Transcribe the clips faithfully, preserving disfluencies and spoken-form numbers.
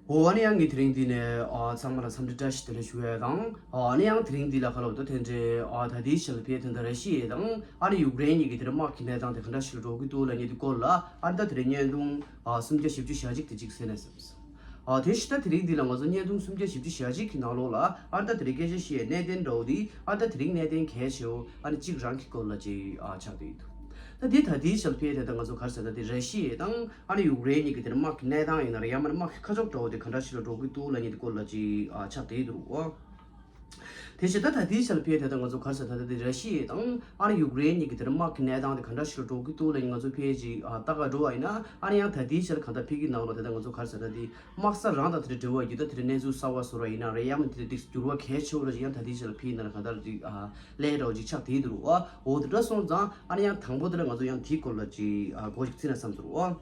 འོ་ཨ་ནི་ཡང་ངས་དེ་རིང་འདི་ནས་ཨ་ཚང་མ་ལ་འཚམས་འདྲི་བཀྲ་ཤིས་བདེ་ལེགས་ཞུ་ཡས་དང་། ཨ་ནི་ཡང་དེ་རིང་འདི་ལ་ཁ་ལོ་ད་དེ་འདྲའི་ཨ་ད་ལྟའི་ཆར་ལ་ཕེ་དེ་འདྲ་ར་ཤི་ཡ་དང་ཨ་ནི་ཡུཀ་རེན་གཉིས་ཀྱི་དེ་འདྲ་དམག་གི་གནས་སྟངས་དེ་ག་འདྲ་ཞིག་ལ་འགྲོ་གི་འདུག་ལབ་མཁན་དེ་སྐོར་ལ་ཨ་ནི་ད་དེ་རིང་བརྙན་ཐུང་ཨ་སུམ་བརྒྱ་བཞི་བཅུ་ཞེ་གཅིག་དེ་གཅིག་གསན་ན་བསམས། ཨ་དེ་བཞིན་ད་དེ་རིང་འདི་ལ་ང་ཚོ་བརྙན་ཐུང་སུམ་བརྒྱ་བཞི་བཅུ་ཞེ་གཅིག་གི་ནང་ལོགས་ལ་ཨ་ནི་ད་དེ་རིང་སྐད་ཆ་བཤད་ཡས་གནད་དོན་འདྲ་བོ་འདི་ཨ་ནི་ད་དེ་རིང་གནད་དོན་གལ་ཆེ་བོ་ཨ་ནི་གཅིག་རང་གི་སྐོར་ལ་ཅིག་ཨ་ཆགས་བསྡད་ཡོད་འདུག་ད་དེ་ད་ལྟའི་ཆར་ཕེ་དེ་ད་ང་ཚོ་ག་རེ་ཟེར་ད་དེ་ར་ཤི་ཡ་དང་། ཨ་ནི་ཡུཀ་རེན་གཉིས་ཀྱི་དེར་དམག་གི་གནས་སྟངས་ཡིན་ན་རེད། ཡང་མིན་ན་དམག་གི་ཁ་ཕྱོགས་འདྲ་བོ་དེ་ག་འདྲ་ཞིག་ལ་འགྲོ་གི་འདུག་ལབ་མཁན་དེ་སྐོར་ལ་ཅིག་ཨ་ཆགས་བསྡད་འདུག་ཨ། དེ་བཞིན་ད་ད་ལྟའི་ཆར་ཕེ་དེ་ད་ང་ཚོ་ག་རེ་ཟེར་ད་ད་དེ་ར་ཤི་ཡ་དང་ཨ་ནི་ཡུཀ་རེན་གཉིས་ཀྱི་དེར་དམག་གི་གནས་སྟངས་དེ་ག་འདྲ་ཞིག་ལ་འགྲོ་གི་འདུག་ལབ་མཁན་ང་ཚོ་ཕེ་ཅིག་ཨ་ལྟ་ག་འགྲོ་བ་ཡིན་ན་ཨ་ནི་ཡང་ད་ལྟའི་ཆར་གང་ལྟར་ཕེ་གི་ནང་ལ་དེ་ད་ང་ཚོ་ག་རེ་ཟེར་ད་དེ་དམག་ས་རང་དང་དེ་འདྲ་འབྲེལ་བ་ཡོད་ད་དེ་འདྲ་གནས་ཚུལ་གསར་བ་བཟོ་ར་ཡིན་ན་རེད། ཡང་མིན་དེ་འདྲ་འགྱུར་བ་གལ་ཆེ་བོ་ར་ཅིག་ཡང་ད་ལྟའི་ཆར་ཕེ་ཡིན་ན་གང་ལྟར་ཅིག་ཨ་ལས་འདྲ་བོ་ཅིག་ཆགས་བསྡད་འདུག་ཨ། འོ་དེ་འདྲ་སོང་ཙང་ཨ་ནི་ཡང་དང་པོ་དེ་ལ་ང་ཚོ་ཡང་དེའི་སྐོར་ལ་ཅིག་ཨ་གོ་ཅིག་བརྩིས་ན་བསམ་འདུག་ཨ།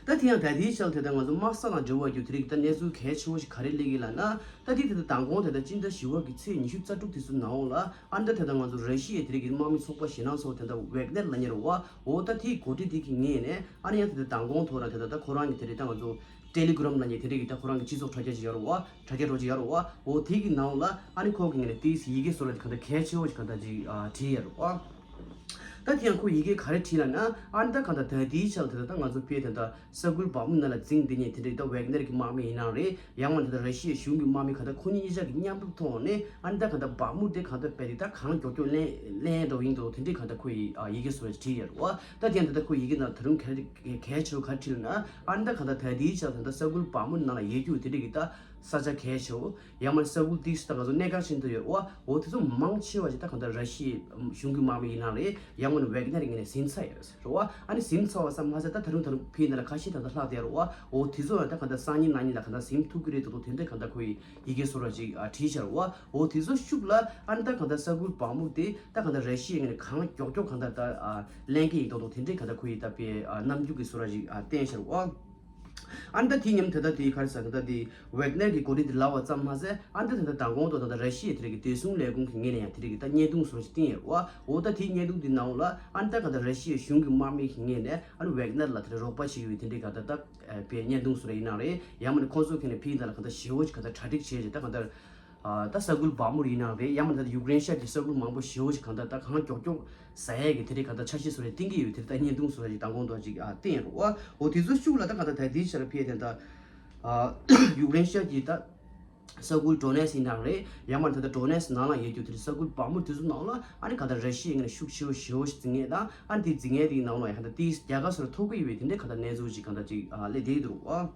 ད་དེ་ཡང་ད་ལྟའི་ཆར་དེ་ད་ང་ཚོ་དམག་ས་དང་འབྲེལ་བ་རྒྱུ་དེ་རིགས་ད་གནས་ཚུལ་གལ་ཆེ་བོ་ཞིག་ག་རེ་སླེབས་ཀྱི་ལབ་ན། ད་དེ་དེ་ད་མདང་དགོང་དེ་ད་སྤྱི་ཟླ་བཞི་པ་གི་ཚེས་ཉི་ཤུ་རྩ་དྲུག་དེ་ཚོ་ནང་ལ་ཨ་ནི་ད་དེ་ད་ང་ཚོ་ར་ཤི་ཡའི་དེ་རིགས་ཀྱི་དམག་མི་ཚོགས་པ་ཞེད་སྣང་ཚོགས་དེ་ད་ཝེག་ནེར་ལབ་མཁན་རེད་བ། འོ་ད་དེའི་འགོ་ཁྲིད་དེ་གི་ངོས་ནས་ཨ་ནི་ཡང་དེ་ད་མདང་དགོང་ཐོག་ལ་དེ་ད་ད་ཁོ་རང་གི་དེ་རིགས་ད་ང་ཚོ་ཏེ་ལི་གྷི་རམ་ལབ་མཁན་དེ་རིགས་ཀྱི་ད་ཁོ་རང་གི་སྤྱི་ཚོགས་དྲ་རྒྱ་ཅིག་ཡོད་རེད་བ། དྲ་རྒྱ་འདྲ་བོ་ཅིག་ཡོད་རེད་བ། འོ་དེ་གི་ནང་ལ་ཨ་ནི་ཁོ་གི་ངོས་ནས་དེའི་ཡི་གེ་བཟོ་འདྲ་དེ་གང་ལྟར་གལ་ཆེ་བོ་ཞིག་གང་ལྟར་ཅིག་ཨ་བྲིས་ཡོད་རེད་བ། ད་དེ་ཡང་ཁོ་ཡི་གེ་ག་རེ་བྲིས་ལབ་ན་ཨ་ནི་ད་གང་ལྟར་ད་ལྟའི་ཆར་དེ་ད་ད་ང་ཚོ་ཕེ་དེ་ད་ས་ཁུལ་བག་མུ་ནང་ལ་འཛིང་བསྡད་མཁན་དེ་འདྲའི་ད་ཝེག་ནེར་གྱི་དམག་མི་ཡིན་ནའང་རེད། ཡང་མིན་ད་ལྟ་ར་ཤི་ཡའི་གཞུང་གི་དམག་མི་གང་ལྟར་ཁོ་གཉིས་གཉིས་ཆ་གི་མཉམ་རུབ་ཐོག་ནས་ཨ་ནི་ད་གང་ལྟར་བག་མུ་དེ་གང་ལྟར་རྦད་དེ་ད་གང་མགྱོགས་མགྱོགས་ལེན་ལེན་འགྲོ་ཡིན་འགྲོ་དེ་འདྲའི་གང་ལྟར་ཁོ་ཡི་ཨ་ཡི་གེ་བཟོ་འདྲ་བྲིས་ཡོད་རེད་བ། ད་དེ་ཡང་ད་ལྟ་ཁོ་ཡི་གེ་ནང་ད་རུང་གལ་གལ་ཆེ་བོ་ག་རེ་བྲིས་ལབ་ན་ཨ་ནི་ད་གང་ལྟར་ད་ལྟའི་ཆར་ད་ལྟ་ས་ཁུལ་བག་མུ་ནང་ལ་ཡོད་རྒྱུ་དེ་འདྲའི་གི་ད་ས་ཆ་གལ་ཆེ་བོ། ཡང་མིན་ས་ཁུལ་ཏིས་ད་ག་ཚོད་གནད་འགག་ཆེན་པོ་ཡོད་བ། འོ་དེ་ཚོ་མང་ཆེ་བ་ཞིག་ད་གང་ལྟར་ར་ཤི་ཡའི་གཞུང་གི་དམག་མི་ཡིན་ན་རེད། ཡང་མིན་ཝེག་ནེར་ངོས་ནས་ཟིན་ཚར་ཡོད་རེད་བ། ཨ་ནི་ཟིན་ཚར་བ་ཙམ་མ་ཟད་ད་ད་རུང་ད་རུང་ཕི་ཡིན་ན་ལ་ཁ་ཤས་ད་ལྟ་ལྷག་བསྡད་རེད་བ། འོ་དེ་ཚོ་ཡང་ད་གང་ལྟར་སང་ཉིན་གནངས་ཉིན་ལ་གང་ལྟར་ཟིན་ཐུབ་ཀྱི་རེད་འདུག་འདུག་དེ་འདྲ་གང་ལྟར་ཁོ་ཡི་ཡི་གེ་བཟོ་འདྲ་ཅིག་ཨ་བྲིས་ཤར་བ། འོ་དེ་ཚོ་ཤུགས་ལ་ཨ་ནི་ད་གང་ལྟར་ས་ཁུལ་བག་མུ་དེ་ད་གང་ལྟར་ར་ཤི་ཡའི་ངོས་ནས་གང་མགྱོགས་མགྱོགས་གང་ལྟར་ད་ཨ་ལེན་གྱི་ཡིན་འདུག་འདུག་དེ་འདྲ་གང་ལྟར་ཁོ་ཡི་ད་དཔེ་ཨ་རྣམ་འགྱུར་གྱི་བཟོ་འདྲ་ཅིག་ཨ་བསྟན་ཤར་བ། ཨ་ནི་ད་དེའི་མཉམ་དེ་ད་དེའི་ག་རེ་ཟེར་ད་ད་དེ་ཝེག་ནེར་གྱི་འགོ་ཁྲིད་དེ་ལབ་པ་ཙམ་མ་ཟད་ཨ་ནི་ད་ད་ད་མདང་དགོང་དུ་ད་ད་ར་ཤི་ཡའི་དེ་རིགས་ཀྱི་བདེ་སྲུང་ལས་ཁུངས་ཀྱི་ངོས་ནས་ཡང་དེ་རིགས་ཀྱི་ད་བརྙན་ཐུང་བཟོ་ཞིག་བསྟན་ཡོད་བ། འོ་ད་དེའི་བརྙན་ཐུང་དེ་ནང་ལ་ཨ་ནི་ད་ག་ད་ར་ཤི་ཡའི་གཞུང་གི་དམག་མི་གི་ངོས་ནས་ཨ་ནི་ཝེག་ནེར་ལ་དེ་རིགས་རོགས་པ་བྱེད་ཀྱི་ཡོད་དེ་འདྲའི་ག་ད་ད་དཔེ་བརྙན་ཐུང་བཟོ་ར་ཡིན་ན་རེད། ཡང་མིན་ཁོང་ཚོ་གི་ནས་ཕི་ཡིན་ད་ལ་ག་ད་ཞེ་བོ་ཞིག་ག་ད་གྲ་སྒྲིག་བྱས་རྗེས་ད་ག་ད། ཨ་ད་ས་ཁུལ་བག་མུ་ཡིན་ནའང་རེད། ཡང་མིན་ད་ཡུཀ་རེན་ཤར་གྱི་ས་ཁུལ་མང་པོ་ཞེ་བོ་ཞིག་གང་ལྟར་ད་གང་མགྱོགས་མགྱོགས་ཟ་ཡས་ཀྱི་དེ་རིགས་གང་ལྟར་འཆར་གཞི་བཟོ་རེ་བཏིང་གི་ཡོད་དེ་རིགས་ད་བརྙན་ཐུང་བཟོ་ར་ཞིག་མདང་དགོང་དུ་ཅིག་ཨ་བསྟན་རོགས། འོ་དེ་ཚོ་ཤུགས་ལ་ད་གང་ལྟར་ད་དེའི་ཆར་ཕེ་དེ་ད་ཨ་ཡུཀ་རེན་ཤར་གྱི་ད་ས་ཁུལ་ཌོ་ནེ་སི་ཡིན་ནའང་རེད། ཡང་མིན་ད་ད་ཌོ་ནེ་སི་ནང་ལ་ཡོད་རྒྱུ་དེ་རིགས་ས་ཁུལ་བག་མུ་དེ་ཚོ་ནང་ལ་ཨ་ནི་གང་ལྟར་ར་ཤི་ཡའི་ངོས་ནས་ཤུགས་ཆེ་བོ་ཞེ་བོ་ཞིག་འཛིང་ངེས་དང་ཨ་ནི་དེ་འཛིང་ངེས་དེའི་ནང་ལ་ཡང་གང་ལྟར་དེའི་རྒྱལ་ཁ་བཟོ་ར་ཐོབ་གི་ཡོད་པའི་དེ་འདྲའི་གང་ལྟར་གནས་ཚུལ་ཅིག་གང་ལྟར་ཅིག་ཨ་སླེབས་བསྡད་འདུག་རོགས།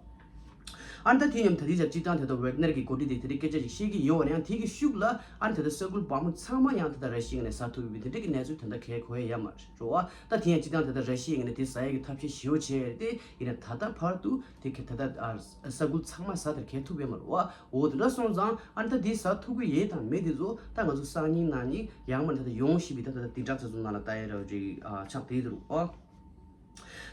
ཨ་ནི་ད་དེ་མཉམ་ད་དེ་ཆར་སྤྱིར་བཏང་དེ་ལྟར་ཝེག་ནེར་གྱི་འགོ་ཁྲིད་དེ་དེ་འདྲའི་སྐད་ཆ་ཞིག་བཤད་ཀྱི་ཡོད་པ་ནའང་དེ་གི་ཤུགས་ལ་ཨ་ནི་ད་ལྟ་ས་ཁུལ་བག་མུ་ཚང་མ་ཡང་ད་ལྟ་ར་ཤི་ཡའི་ངོས་ནས་ཟ་ཐུབ་ཡོད་པའི་དེ་འདྲའི་གི་གནས་ཚུལ་ད་ལྟ་གལ་གོ་ཡ་ཡོད་མ་རེད་རོགས། ད་དེ་ཡང་སྤྱིར་བཏང་ད་ལྟ་ར་ཤི་ཡའི་ངོས་ནས་དེ་ཟ་ཡ་གི་ཐབས་ཤེས་ཞེ་པོ་བྱས་ཏེ་ཡིན་ན་ད་ལྟ་བར་དུ་དེ་གི་ད་ལྟ་ཨ་ས་ཁུལ་ཚང་མ་ཟ་དེར་གལ་ཐུབ་ཡོད་མ་རེད་བ། འོ་དེ་འདྲ་སོང་ཙང་ཨ་ནི་ད་དེ་ཟ་ཐུབ་ཀྱི་ཡོད་དང་མེད་དེ་ཚོ་ད་ང་ཚོ་སང་ཉིན་གནངས་ཉིན་ཡང་མ་ད་ལྟ་ཡོང་བཞིན་པའི་ད་ལྟ་དེ་དྲག་ཚ་ཚོ་ནང་ལ་ལྟ་ཡ་ར་རེད་ཨ་ཆགས་བསྡད་འདུག་རོགས།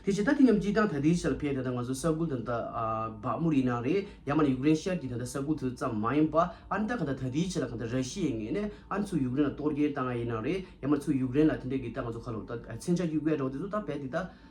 དེ་བཞིན་ད་དེ་མཉམ་སྤྱིར་བཏང་ད་ལྟའི་ཆར་ཕེ་ད་ལྟ་ང་ཚོ་ས་ཁུལ་དང་ད་ཨ་བག་མུ་ཡིན་ན་རེད། ཡང་མ་ན་ཡུཀ་རེན་ཤར་གྱི་ད་ལྟ་ས་ཁུལ་དེ་ཙམ་མ་ཡིན་པ་ཨ་ནི་ད་ག་ད་ད་ལྟའི་ཆར་ལ་ག་ད་ར་ཤི་ཡའི་ངོས་ནས་ཨ་ནི་ཚུར་ཡུཀ་རེན་ལ་གཏོར་སྐྱོན་བཏང་ཡ་ཡིན་ན་རེད། ཡང་མ་ཚུར་ཡུཀ་རེན་ལ་དེ་འདྲས་ཀྱི་ད་ང་ཚོ་ཁ་ལོ་ད་མཚོན་ཆ་གཡུག་ཡ་འདྲ་བོ་དེ་ཚོ་ད་རྦད་དེ་ད་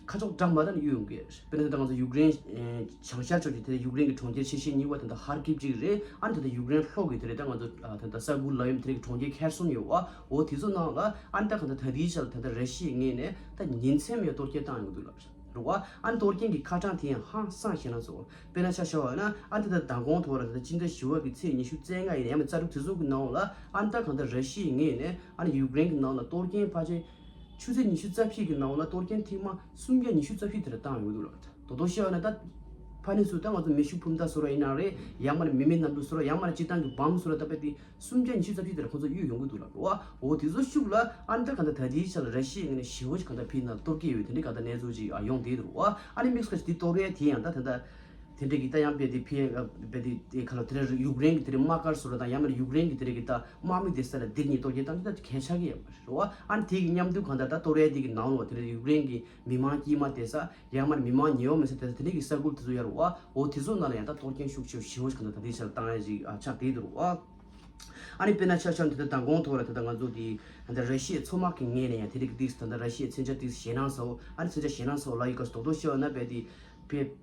ཁ་ཕྱོགས་འདྲ་མ་འདྲ་ནས་གཡུག་ཡོང་གི་རེད། དཔེར་ན་ད་ང་ཚོ་ཡུཀ་རེན་བྱང་ཤར་ཕྱོགས་ཀྱི་དེ་ཡུཀ་རེན་གྱི་གྲོང་ཁྱེར་ཆེ་ཤོས་གཉིས་པ་དེ་ད་ཧར་ཀིབ་ཅིག་རེད། ཨ་ནི་ད་ད་ཡུཀ་རེན་ལྷོ་གི་དེ་རེད། ད་ང་ཚོ་ད་ད་ས་ཁུལ་ལ་ཡོད་དེ་རེད་ཀྱི་གྲོང་ཁྱེར་ཁེར་སོན་ཡོད་བ། འོ་དེ་ཚོ་ནང་ལ་ཨ་ནི་ད་ག་ད་ད་ལྟའི་ཆར་ད་ད་ར་ཤི་ཡའི་ངོས་ནས་ད་ཉིན་མཚན་མེད་གཏོར་སྐྱོན་བཏང་ཡོང་གི་འདུག་ལབ་རེད་བ། ཨ་ནི་གཏོར་སྐྱོན་གྱི་ཁ་གྲངས་དེ་ཡང་ཧང་སང་ཞེ་ན་ཚོ། དཔེར་ན་ཆ་བཞག་པ་ན་ཨ་ནི་ད་ད་མདང་དགོང་ཐོག་ལ་ད་ད་སྤྱི་ཟླ་བཞི་པ་གི་ཚེས་ཉི་ཤུ་རྩ་ལྔ་ཡིན་ན་ཡང་མ་རྩ་དྲུག་དེ་ཚོ་གི་ནང་ལ་ཨ་ནི་ད་ག་ད་ར་ཤི་ཡའི་ངོས་ནས་ཨ་ནི་ཡུཀ་རེན་གྱི་ནང་ལ་གཏོར་སྐྱོན་ཕལ་ཆེར་ཆུ་ཚོད་ཉི་ཤུ་རྩ་བཞི་གི་ནང་ལ་གཏོར་སྐྱོན་ཐེངས་མ་སུམ་བརྒྱ་ཉི་ཤུ་རྩ་བཞི་དེ་འདྲ་བཏང་ཡོང་གི་འདུག་ལབ། ད་དོ་དོ་ཤེས་པ་ན་ད་ཕ་ནི་སུ་ད་ང་ཚོ་མེ་ཤུགས་འཕུར་མདའ་བཟོ་འདྲ་ཡིན་ན་རེད། ཡང་མ་ན་མི་མེད་གནམ་གྲུ་བཟོ་འདྲ་ཡང་མ་ན་སྤྱིར་བཏང་གི་བམ་བཟོ་འདྲ་ད་དཔེ་དེ་སུམ་བརྒྱ་ཉི་ཤུ་རྩ་བཞི་དེ་འདྲ་ཁོ་ཚོ་གཡུག་ཡོང་གི་འདུག་ལབ་རོ། འོ་དེ་ཚོ་ཤུགས་ལ་ཨ་ནི་ད་ག་ད་ད་ལྟའི་ཆ་ལ་ར་ཤི་ཡའི་ངོས་ནས་ཞེ་པོ་ཞིག་ག་ད་ཕི་ན་གཏོར་གྱི་ཡོད་དེ་འདྲའི་ག་ད་གནས་ཚུལ་ཅིག་ཡོང་བསྡད་འདུག་རོ། ཨ་ནི་དམིགས་བསལ་དེ་གཏོར་ཡ་དེ་ཡང་ད་ད་ད་དེ་འདྲའི་གི་ད་ཡང་དཔེ་དེ་ཕི་དཔེ་དེ་དེ་ག་ལ་དེ་འདྲ་ཡུཀ་རེན་གི་དེ་འདྲའི་དམག་སྒར་བཟོ་འདྲ་དང་ཡང་མ་ན་ཡུཀ་རེན་གི་དེ་འདྲའི་གི་ད་དམག་མི་དེ་ས་ལ་དེར་ཉིད་གཏོར་སྐྱོན་བཏང་དེ་ད་གལ་ཆགས་ཀྱི་ཡོད་མ་རེད་རོ། ཨ་ནི་དེ་གི་མཉམ་དུ་གང་ལྟར་ད་གཏོར་ཡ་དེ་གི་ནང་ལོགས་དེ་འདྲའི་ཡུཀ་རེན་གི་མི་མང་དཀྱུས་མ་དེ་ས་ཡང་མ་ན་མི་མང་ཉེ་བོ་མེད་ས་དེ་ས་དེ་འདྲའི་གི་ས་ཁུལ་དེ་ཚོ་ཡོད་རོ། འོ་དེ་ཚོ་ནང་ལ་ཡང་ད་གཏོར་སྐྱོན་ཤུགས་ཆེ་ཞེ་པོ་ཞིག་གང་ལྟར་ད་དེ་ཆ་ལ་བཏང་ཡ་ཞིག་ཨ་ཆགས་བསྡད་འདུག་རོ། ཨ་ནི་དཔེར་ན་ཆ་བཞག་ན་དེ་ད་མདང་དགོང་ཐོག་ལ་དེ་ད་ང་ཚོ་དེ་ད་ལྟ་ར་ཤི་ཡའི་མཚོ་དམག་གི་ངོས་ནས་ཡང་དེ་རིགས་ཏིས་ད་ལྟ་ར་ཤི་ཡའི་མཚོན་ཆ་ཏིས་ཞེད་སྣང་ཚ་བོ། ཨ་ནི་མཚོན་ཆ་ཞེད་སྣང་ཚ་བོ་ལབ་ཡོད་སྐབས་སུ་རྡོག་རྡོག་བཤད་པ་ན་དཔེ་དེ་